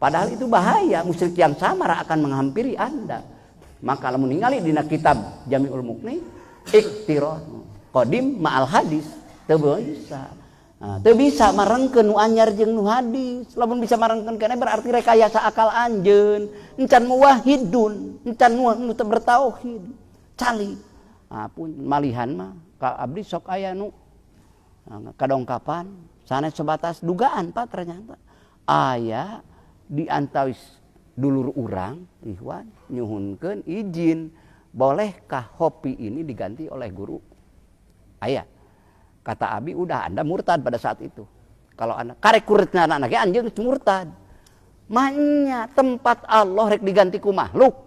padahal itu bahaya, musyrik yang samar akan menghampiri Anda. Maka lamun ningali dina kitab Jami'ul Mughni iktiron qadim ma'al hadis teu bisa. Nah, teu bisa marengkeun nu anyar jeung nu hadis. Lamun bisa marengkeun keneh berarti rekayasa akal anjeun, encan muwahhidun, encan nu teu bertauhid. Cali. Nah, pun malihan mah ka abdi sok aya nu kadongkapan sanes sebatas dugaan Pak, ternyata aya di antawis dulur urang Ikhwan nyuhunkeun izin, bolehkah hopi ini diganti oleh guru aya? Kata abi udah Anda murtad pada saat itu. Kalau Anda karek kuritna anak-anaknya anjeun geus murtad. Manya tempat Allah rek diganti ku makhluk.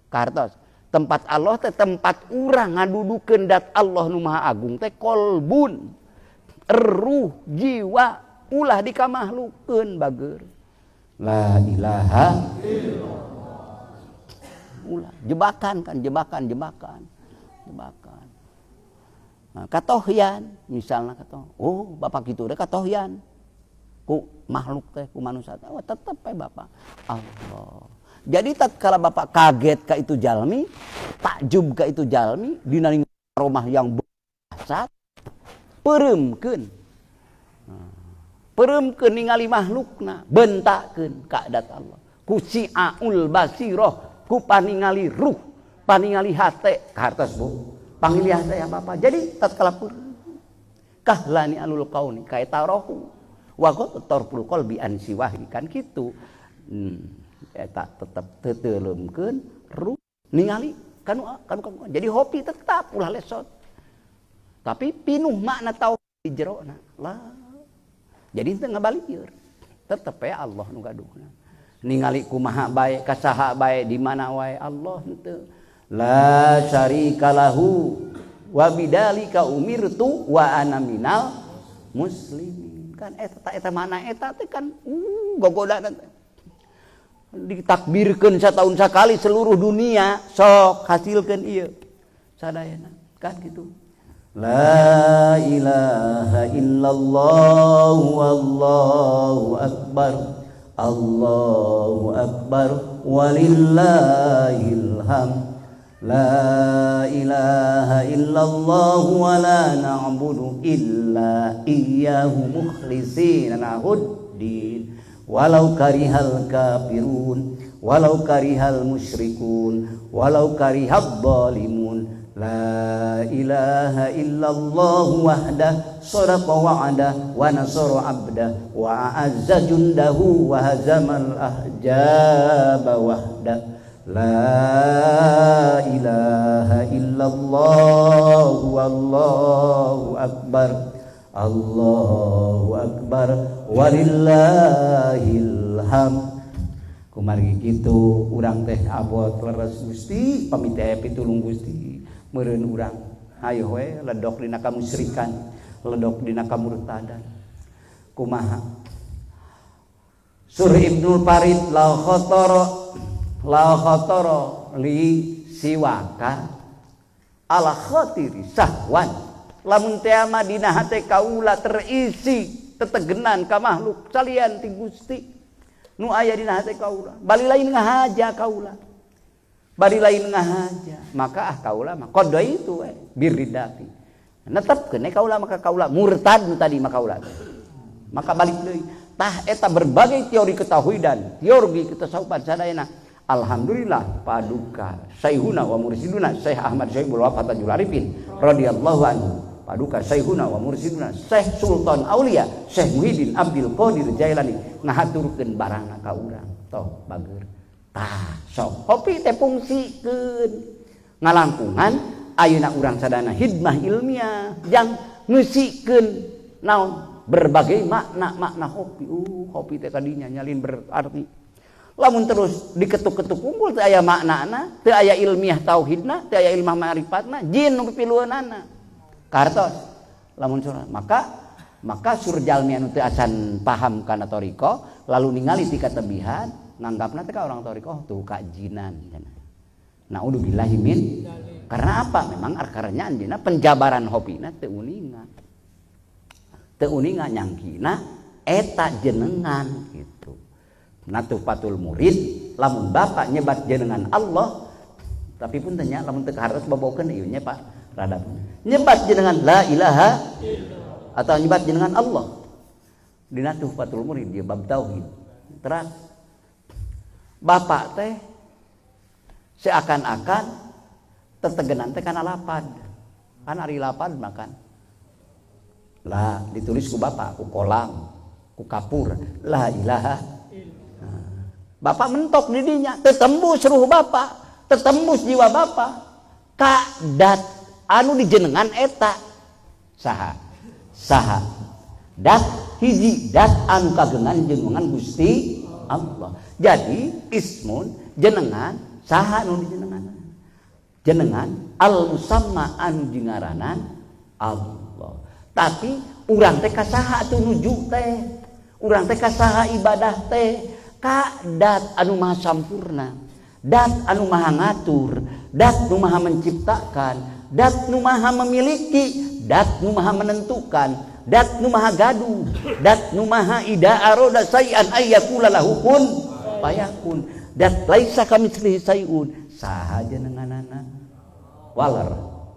Kartos tempat Allah teh tempat urang ngadudukeun dat Allah nu Maha Agung teh kolbun, ruh, jiwa ulah dikamahlukkeun bager. La ilaha illallah. Ulah jebakan kan, jebakan, jebakan, jebakan. Nah, katohyan misalnya katoh, oh bapak gitu deh katohyan ku makhluk teh ku manusia teh, oh, tetep we bapak Allah. Jadi tatkala bapak kaget ka itu jalmi, takjub ka itu jalmi dina rumah yang dahsyat, peureumkeun. Nah, peureumkeun ningali makhlukna, bentakeun ka dat Allah. Ku si'aul basiroh, ku paningali ruh, paningali hate, kahartos Bu. Panggil hate ya Bapak. Jadi tatkala peureum kahlani alul kauni kaeta rohu wa tarful qalbi an siwahi kan kitu. Eta tetep teuteuleukeun ruh ningali kanu kanu kanu. Jadi hopi tetap ulah lesot. Tapi pinuh makna tauhid di jerona. Lah. Jadi teu ngabalieur. Tetep we Allah nu gaduhna. Ningali kumaha bae, kasaha bae, di mana wae Allah henteu. La syarika lahu wa bidzalika umirtu wa ana minal muslimin. Kan eta eta mana eta teh kan gogodana teh. Ditakbirkeun satahun sakali seluruh dunia sok hasilkeun ieu. Sadayana kan gitu. La ilaha illallah wallahu akbar Allahu akbar walillahil hamd. La ilaha illallah wa la na'budu illa iyyahu mukhlishina lahuddin. Walau karihal kafirun, walau karihal musyrikun, walau karihadh dhalimun. La ilaha illallah wahdah sadaqa wa'dah wa nasara 'abdah wa a'azza jundahu wa hazamal ahjaba wahdah. La ilaha illallah wallahu akbar Allahu akbar walillahil hamd. Kumargi kitu urang teh abot leres Gusti, pamit teh pitulung Gusti. Meureun urang hayo we ledok dina kamusyrikan, ledok dina kamurtadan. Kumaha? Sur Ibnul Farid la khatara la khatara li siwaka ala khatiri sahwan. Lamun teh mah dina hate kaula terisi tetegenan ka makhluk salian ti Gusti. Nu aya dina hate kaula. Bali lain ngahaja kaula. Bari lain ngahaja. Maka ah kaula mah qada itu we birridati. Netepkeun kaula maka kaula murtad nu tadi mah kaula. Maka balik deui. Tah eta berbagai teori ketauhidan, teori ketasawufan sadayana. Alhamdulillah paduka Syekhuna wa mursiduna Syekh Ahmad Syaibul Wafa Tajul Arifin radhiyallahu anhu. Paduka Syekhuna wa mursiduna Syekh Sultan Aulia Syekh Muhyiddin Abdul Qadir Jailani ngahaturkeun barangna ka urang. Toh bager. Tah sok kopi teh fungsikeun ngalangkungan ayeuna urang sadana hidmah ilmiah jang ngeusikeun naon berbagai makna-makna kopi. Kopi teh kadinya nyalin berarti. Lamun terus diketuk-ketuk unggul teu aya maknana, teu aya ilmiah tauhidna, teu aya ilmiah ma'rifatna, jin nu pipilueunana. Kartos lamun surah maka surjalmi anu teu acan paham kana thariqah lalu ningali ti katebihan nganggapna teh ka orang thariqah tuh kajinan cenah. Naudzubillahi min. Karena apa? Memang akarnya anjeunna penjabaran hopina teu uninga. Teu uninga nyangkina eta jenengan gitu. Natufatul murid lamun bapak nyebat jenengan Allah tapi pun tanya lamun teu kahartos babokeun ieu nya Pak rada nyebat jenengan la ilaha atau nyebat jenengan Allah dina Tuhfatul Murid dia bab tauhid terang bapak teh seakan-akan tetegenan teh kana lapad kan ari lapad makan lah ditulis ku bapak ku kolam ku kapur la ilaha. Bapak mentok didinya, tetembus ruh bapak, tetembus jiwa bapak. Ka dat anu dijenengan eta saha saha dat hiji dat anu kagengan jenengan Gusti Allah. Jadi ismun jenengan saha anu dijenengan jenengan al musamma anu dingaranan Allah. Tapi urang teh ka saha atuh nuju teh, urang teh ka saha ibadah teh. Ka dat anu maha sampurna, dat anu maha ngatur, dat nu maha menciptakan, dat nu maha memiliki, dat nu maha menentukan, dat nu maha gaduh, dat nu maha ida aroda sayan ayyakula lahu kun fayakun, dat laisa kamitslihi sayun. Saha jenenganana waler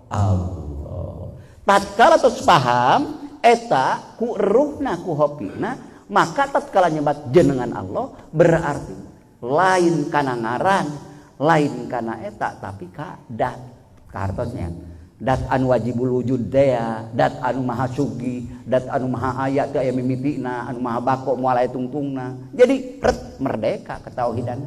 Allah. Tatkala tos paham eta ku ruhna ku hopina, maka tatkala nyebat jenengan Allah berarti lain kana ngaran, lain kana eta, tapi ka dat kartosnya dat anu wajibul wujud dea, dat anu maha sugi, dat anu maha aya teu aya mimitina, anu maha bako moal aya tungtungna. Jadi ret merdeka ketauhidan.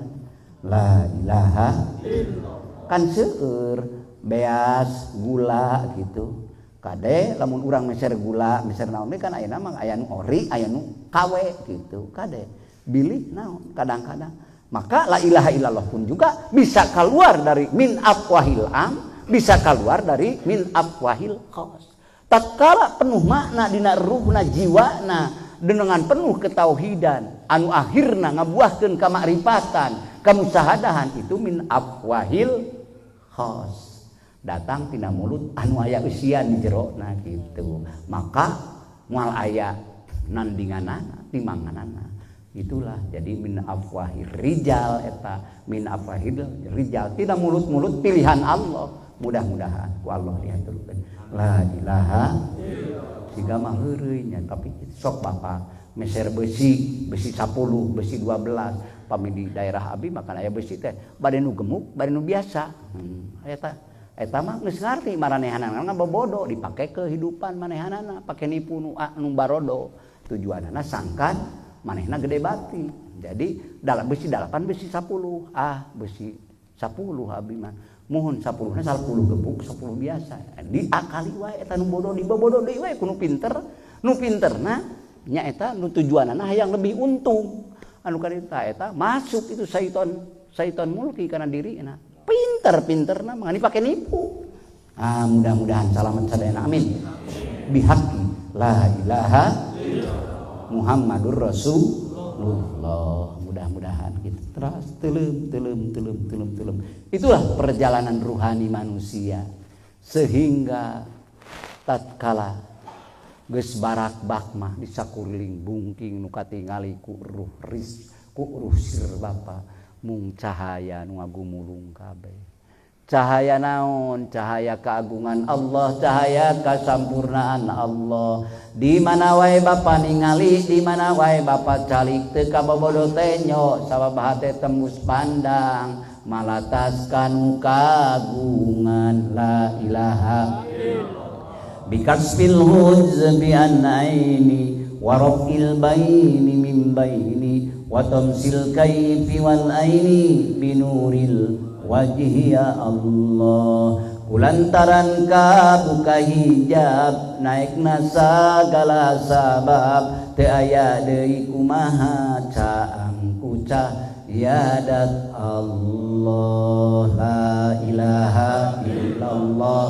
La ilaha illallah. Kan seueur beas gula gitu. Kade lamun urang meser gula, meser naon kan ayeuna mah aya nu ori, aya nu KW gitu. Kade bilih naon kadang-kadang. Maka la ilaha illallah pun juga bisa keluar dari min afwahil am, bisa keluar dari min afwahil khos. Tatkala penuh makna dina ruhna jiwana dengan penuh ketauhidan anu akhirna ngabuahkeun kamakrifatan, kamusahadahan itu min afwahil khos. Datang tina mulut anu aya eusian di jerona gitu. Maka moal aya nandinganana, timbanganana. Itulah jadi min afwahir rijal eta, min afwahir rijal tina mulut-mulut pilihan Allah. Mudah-mudahan ku Allah diaturkeun. La ilaha illallah. Siga mah heureuy nya, tapi sok bapak meser besi, besi 10, besi 12, pami di daerah abi makan aya besi teh bade nu gemuk, bade nu biasa. Eta eta mah geus ngarti maranehanana ngabobodo dipake kehidupan manehanana, pake nipu nu nu barodo. Tujuanana sangkan manehna gede bati. Jadi dalam besi 8 besi 10, ah besi 10 abi mah. Muhun 10 na 10 gebuk 10 biasa. Diakali wae eta nu bodoh dibobodo deui wae ku nu pinter. Nu pinterna nya eta nu tujuanana hayang lebih untung. Anu karita eta masuk itu syaiton mulki kana dirina. Pinter-pinterna mah dipake nipu. Ah mudah-mudahan salamet sadayana amin. Bihaqi la ilaha illallah Muhammadur Rasulullah. Mudah-mudahan gitu terus telem telem telem telem telem. Itulah perjalanan ruhani manusia sehingga tatkala geus barak bakmah di sakuriling bungking nu katingali ku ruh ris Ku ruh sir bapa mung cahaya nu ngagumulung kabeh. Cahaya naon? Cahaya keagungan Allah, cahaya kasampurnaan Allah. Di mana wae bapa ningali, di mana wae bapa calik teu kabobodo tenyo, sabab hate tembus pandang, malatas kanu kagungan. La ilaha illallah. Bikasfil huzbi an aini wa rafil baini min baini wa tamsil kaifi wal aini binuril wajhi ya Allah. Kulantaran kabuka hijab naikna sagala sabab teu aya deui kumaha caang ku cahayadat Allah. La ilaha illallah,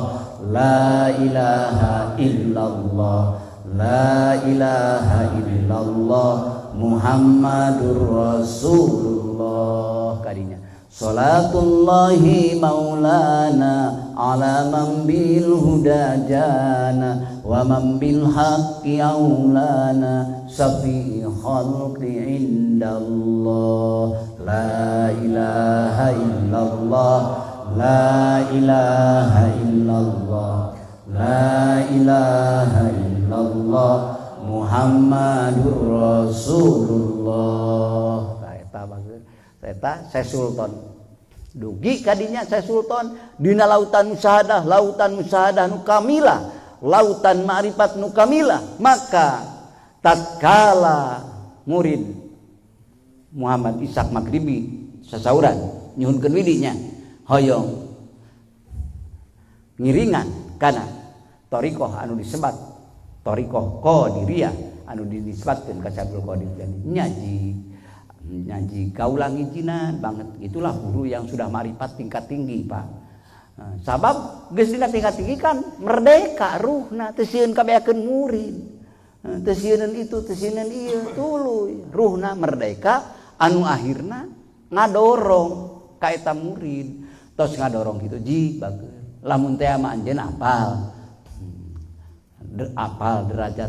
la ilaha illallah, la ilaha illallah Muhammadur Rasulullah. Kadinya salatullahi maulana ala man bil huda jana wa man bil haqqi aulana safi khalqi indallah. La ilaha illallah, la ilaha illallah, la ilaha illallah Muhammadur Rasulullah. Eta bagus. Eta saya sultan dugi kadinya saya sultan dina lautan musyahadah, lautan musyahadah nu kamilah, lautan ma'rifat nu kamilah. Maka tatkala murid Muhammad Ishaq Maghribi sasauran nyuhunkeun widinya hoyong ngiringan kana thariqah anu disebat thariqah Qadiriyah anu dinisbatkeun ka Syekh Abdul Qadir Jailani nyaji kaulah ngijinan banget. Itulah guru yang sudah marifat tingkat tinggi, Pak. Nah, sabab geus dina tingkat tinggi kan merdeka ruhna, teu sieun kabeakeun murid. Teu sieun itu, teu sieun ieu, tuluy ruhna merdeka anu akhirna ngadorong ka eta murid. Tos ngadorong kitu ji bager. Lamun teh mah anjeun apal. Apal derajat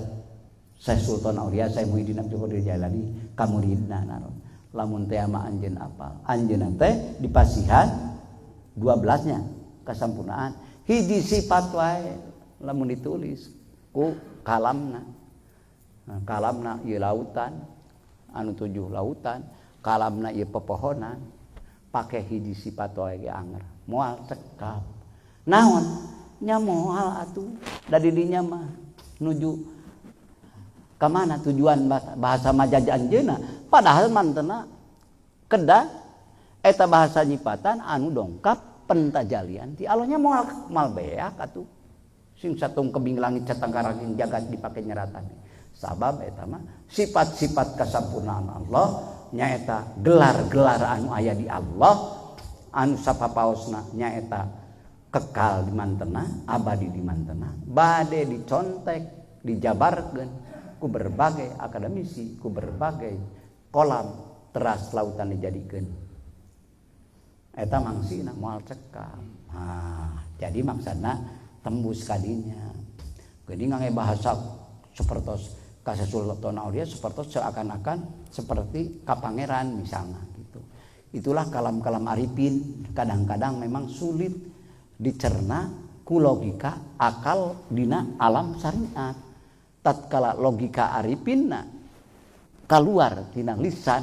Syekh Sultan Aulia, Syekh Muhyiddin Abdul Qadir Jailani ka muridna naron. Lamun teh mah anjeun apal. Anjeunna teh dipasihan 12-nya kasampurnaan. Hiji sifat wae lamun ditulis ku kalamna. Nah, kalamna ieu lautan anu 7 lautan, kalamna ieu pepohonan, pake hiji sifat wae ge anger. Moal cekap. Naon? Nya moal atuh. Da di dinya mah nuju ka mana tujuan bahasa majaz anjeunna, padahal mantena kedah eta bahasa nyipatan anu dongkap pentajalian ti Allahnya moal mal beak atuh sing satung kebing langit catangkarangin jagat dipake nyeratan. Sabab eta mah sifat-sifat kasampurnaan Allah nyaeta gelar-gelar anu aya di Allah anu sapapaosna nyaeta kekal di mantena, abadi di mantena, bade dicontek dijabarkeun ku berbagai akademisi, ku berbagai kolam teras lautan dijadikeun. Eta mangsina moal cekap. Nah, jadi maksudna tembus kadinya. Geuning ngangge bahasa sapertos ka Sultan Aulia sapertos seakan-akan seperti ka pangeran misalnya gitu. Itulah kalam-kalam arifin kadang-kadang memang sulit dicerna ku logika akal dina alam syariat. Tatkala logika arifinna keluar tina lisan,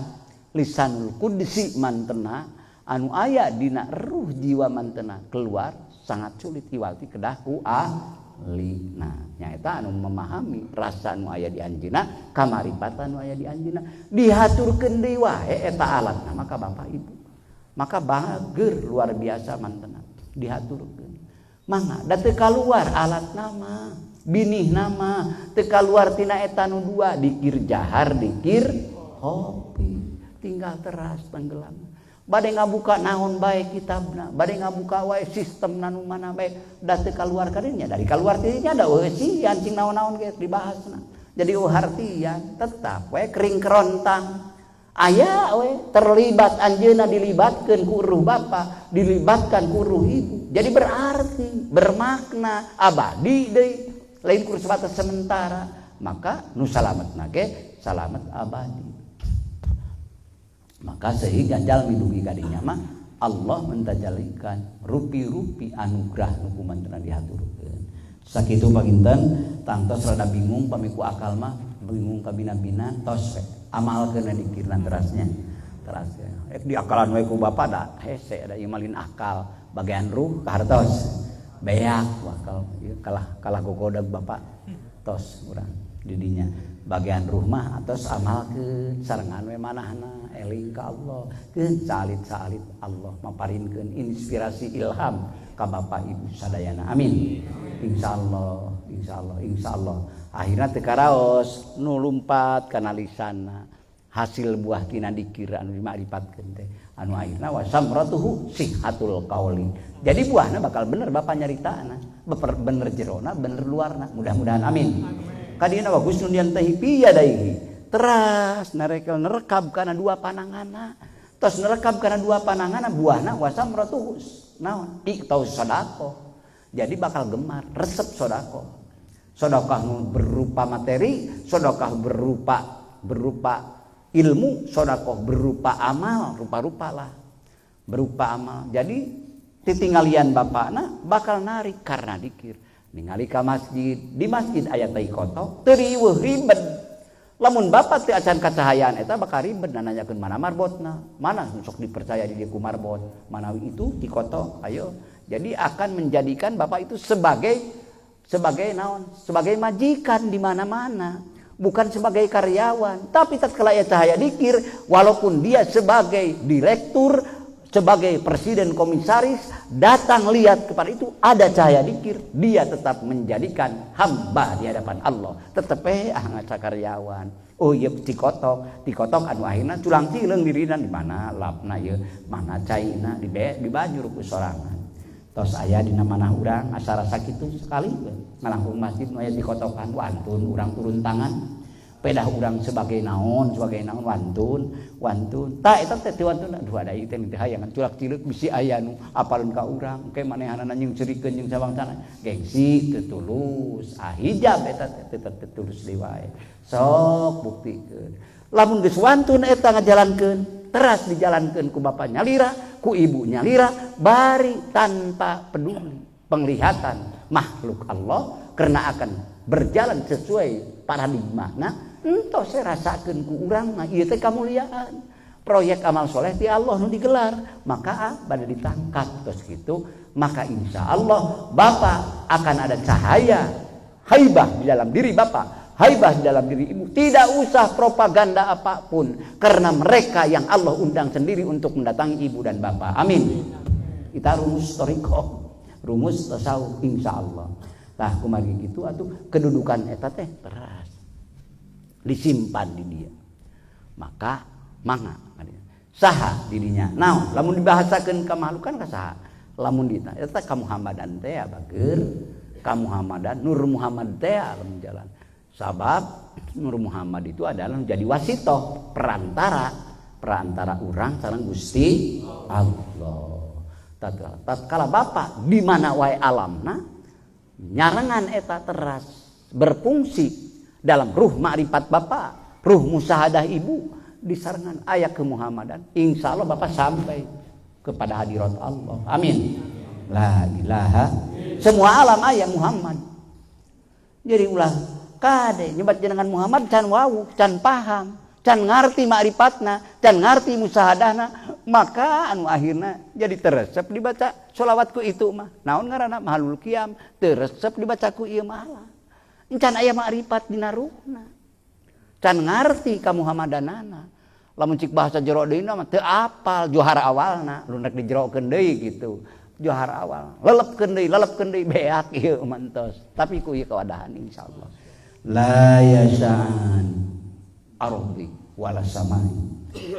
lisanul qudsi mantena anu aya dina ruh jiwa mantena keluar sangat sulit iwalti kedah ku ahlina. Nyaeta anu memahami rasa nu aya di anjeunna, kamaripatan nu aya di anjeunna dihaturkeun deui wae eta alatna maka bapak ibu. Maka bager luar biasa mantena dihaturkeun. Mangga da teu kaluar alatna mah, binih nama teu kaluar tina eta nu dua, dikir jahar dikir hobi, tinggal teras tenggelam. Bade ngabuka naon bae kitabna, bade ngabuka wae sistemna nu mana bae da teu kaluar kadinya, dari kaluar tidinya da eusian cing naon-naon ge dibahasna. Jadi eueuh hartian tetap wae kering kerontang. Aya we terlibat anjeunna dilibatkeun ku ruh bapa, dilibatkan ku ruh ibu. Jadi berarti, bermakna abadi deui, lain kur sebatas sementara. Maka nu salametna ge salamet abadi. Maka sehingga jalmi dugi ka dinya mah Allah mentajalikan rupi-rupi anugerah nu kumantuna dihaturkeun. Sakitu paginten tangtos rada bingung pamiku akal mah bingung kabina-bina tos we amalkeun dikirna terasnya. Teras rek diakalan we ku bapa da hese da ieu malin akal bagian ruh kahartos beak bakal ieu kalah kalah gogodag bapak tos urang didinya bagian ruh mah atos amalkeun sarengan we manahna eling ka Allah keun salit-salit Allah maparinkeun inspirasi ilham ka bapak ibu sadayana amin. Insyaallah insyaallah insyaallah akhirna teu karaos nu lumpat kana lisanna hasil buah tina dikir anu dimakripatkeun teh anu akhirna wasamratuhu sihhatul qauli. Jadi buahna bakal bener bapak nyaritana, bener jerona, bener luarna. Mudah-mudahan amin. Kadina wa husnun yantahi fi yadaihi. Teras narekel nerekab kana dua pananganna. Tos nerekab kana dua pananganna buahna wasamratuhu naon? Iktau sedekah. Jadi bakal gemar resep sedekah. Sedekah berupa materi, sedekah berupa ilmu, sedekah berupa amal, rupa-rupa lah. Berupa amal. Jadi titinggalian bapakna bakal narik karena dikir. Ningali ka masjid, di masjid aya tai kotok, teu riweuh ribet. Lamun bapak teu acan kacahayaan eta bakal ribet nanyakeun mana marbotna, mana sok dipercaya di dieu ku marbot, manawi itu ti kotok, ayo. Jadi akan menjadikan bapak itu sebagai naon? Sebagai majikan di mana-mana. Bukan sebagai karyawan, tapi tatkala aya cahaya dikir, walaupun dia sebagai direktur, sebagai presiden komisaris, datang lihat kepada itu ada cahaya dikir, dia tetap menjadikan hamba di hadapan Allah. Tetep ngaca karyawan. Oh iya tikotok, tikotok anu akhirna culang cileung dirina di mana lapna ieu, mana caina di bajur ku sorangan. Tos aya dina manah urang asa rasa kitu sekali ngalangkung masjid nu aya dikotokan wantun urang turun tangan. Pedah urang sebagai naon wantun wantun tah eta teh wantun aduh ada ieu teh teh hayangan culak cileuk bisi aya nu apalun ka urang engke manehanana jeung cerikeun jeung sabangsana gengsi teu tulus ah hijab eta teh teu tulus deui wae sok buktikeun lamun geus wantun eta ngajalankeun teras dijalankeun ku bapa nyalira ku ibu nyalira bari tanpa peduli penglihatan makhluk Allah karena akan berjalan sesuai paradigma nah entos saya rasakeun ku urang mah ieu teh kamuliaan proyek amal soleh ti Allah nu digelar maka bade ditangkap terus gitu maka insya Allah bapak akan ada cahaya haibah di dalam diri bapak, haibah di dalam diri ibu. Tidak usah propaganda apapun karena mereka yang Allah undang sendiri untuk mendatangi ibu dan bapak. Amin. Kita rumus thoriqoh, rumus tasawuf insya Allah. Tah kumargi gitu atuh kedudukan eta teh teras disimpan di dia. Maka mangga saha dirinya. Naon lamun dibahasakeun ka makhlukan ka saha? Lamun dita eta ka Muhammadan teh bager, ka Muhammadan Nur Muhammad teh lamun jalan. Sabab Nur Muhammad itu adalah menjadi wasitoh, perantara, perantara urang sareng Gusti Allah. Tatkala bapak di mana wae alamna nyarengan eta teras berfungsi dalam ruh makrifat bapak, ruh musahadah ibu disarengan aya kemuhammadan, insya Allah bapak sampai kepada hadirat Allah. Amin. La ilaha semua alam aya Muhammad. Jadi ulah kade nyebat jenengan Muhammad can wau, can paham, can ngarti makrifatna, can ngarti musahadahna, maka anu akhirna jadi teresep dibaca sholawatku itu mah. Naon ngaranna mahalul qiyam, teresep dibacaku ieu mah. Can aya makrifat dina ruhna. Can ngarti ka Muhammadanana. Lamun cik bahasa jero deui mah teu apal johar awalna, lu rek dijerokeun deui gitu. Johar awal, lelepkeun deui beak ieu mantos. Tapi ku ieu kawadahan insyaallah. La yasaan ardi wala samai.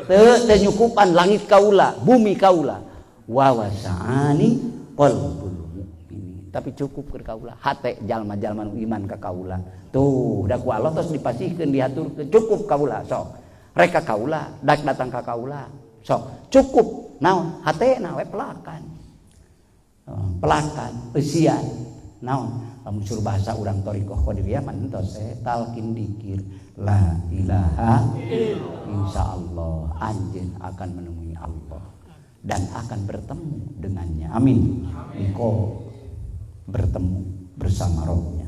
Teu nyukupan langit kaula, bumi kaula. Wa wasaani qalbul mu'minin. Tapi cukup keur kaula, hate jalma-jalma nu iman ka kaula. Tuh, da ku Allah tos dipasihkeun dihaturkeun cukup kaula sok. Reka kaula, dak datang ka kaula. Sok, cukup naon hatena we pelakan. Pelakan, eusian naon. Lamun suruh bahasa urang thariqah qadiriyah mah entos talqin dikir la ilaha insyaallah anjeun akan menemui Allah dan akan bertemu dengannya. Amin. Engkau bertemu bersama rohnya.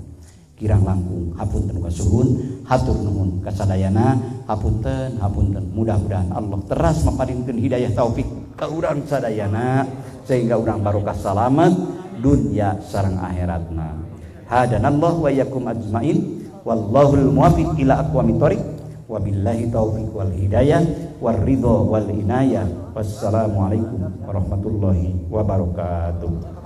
Kirang langkung hapunten kasuhun, hatur nuhun kasadayana, hapunten hapunten. Mudah-mudahan Allah teras maparinkeun hidayah taufik ka urang sadayana sehingga urang barokah salamet dunya sareng akhiratna. Hadanallahu wa iyyakum ajmain wallahul muwaffiq ila aqwamit thoriq wabillahi taufik wal hidayah war ridho wal inayah. Wassalamualaikum warahmatullahi wabarakatuh.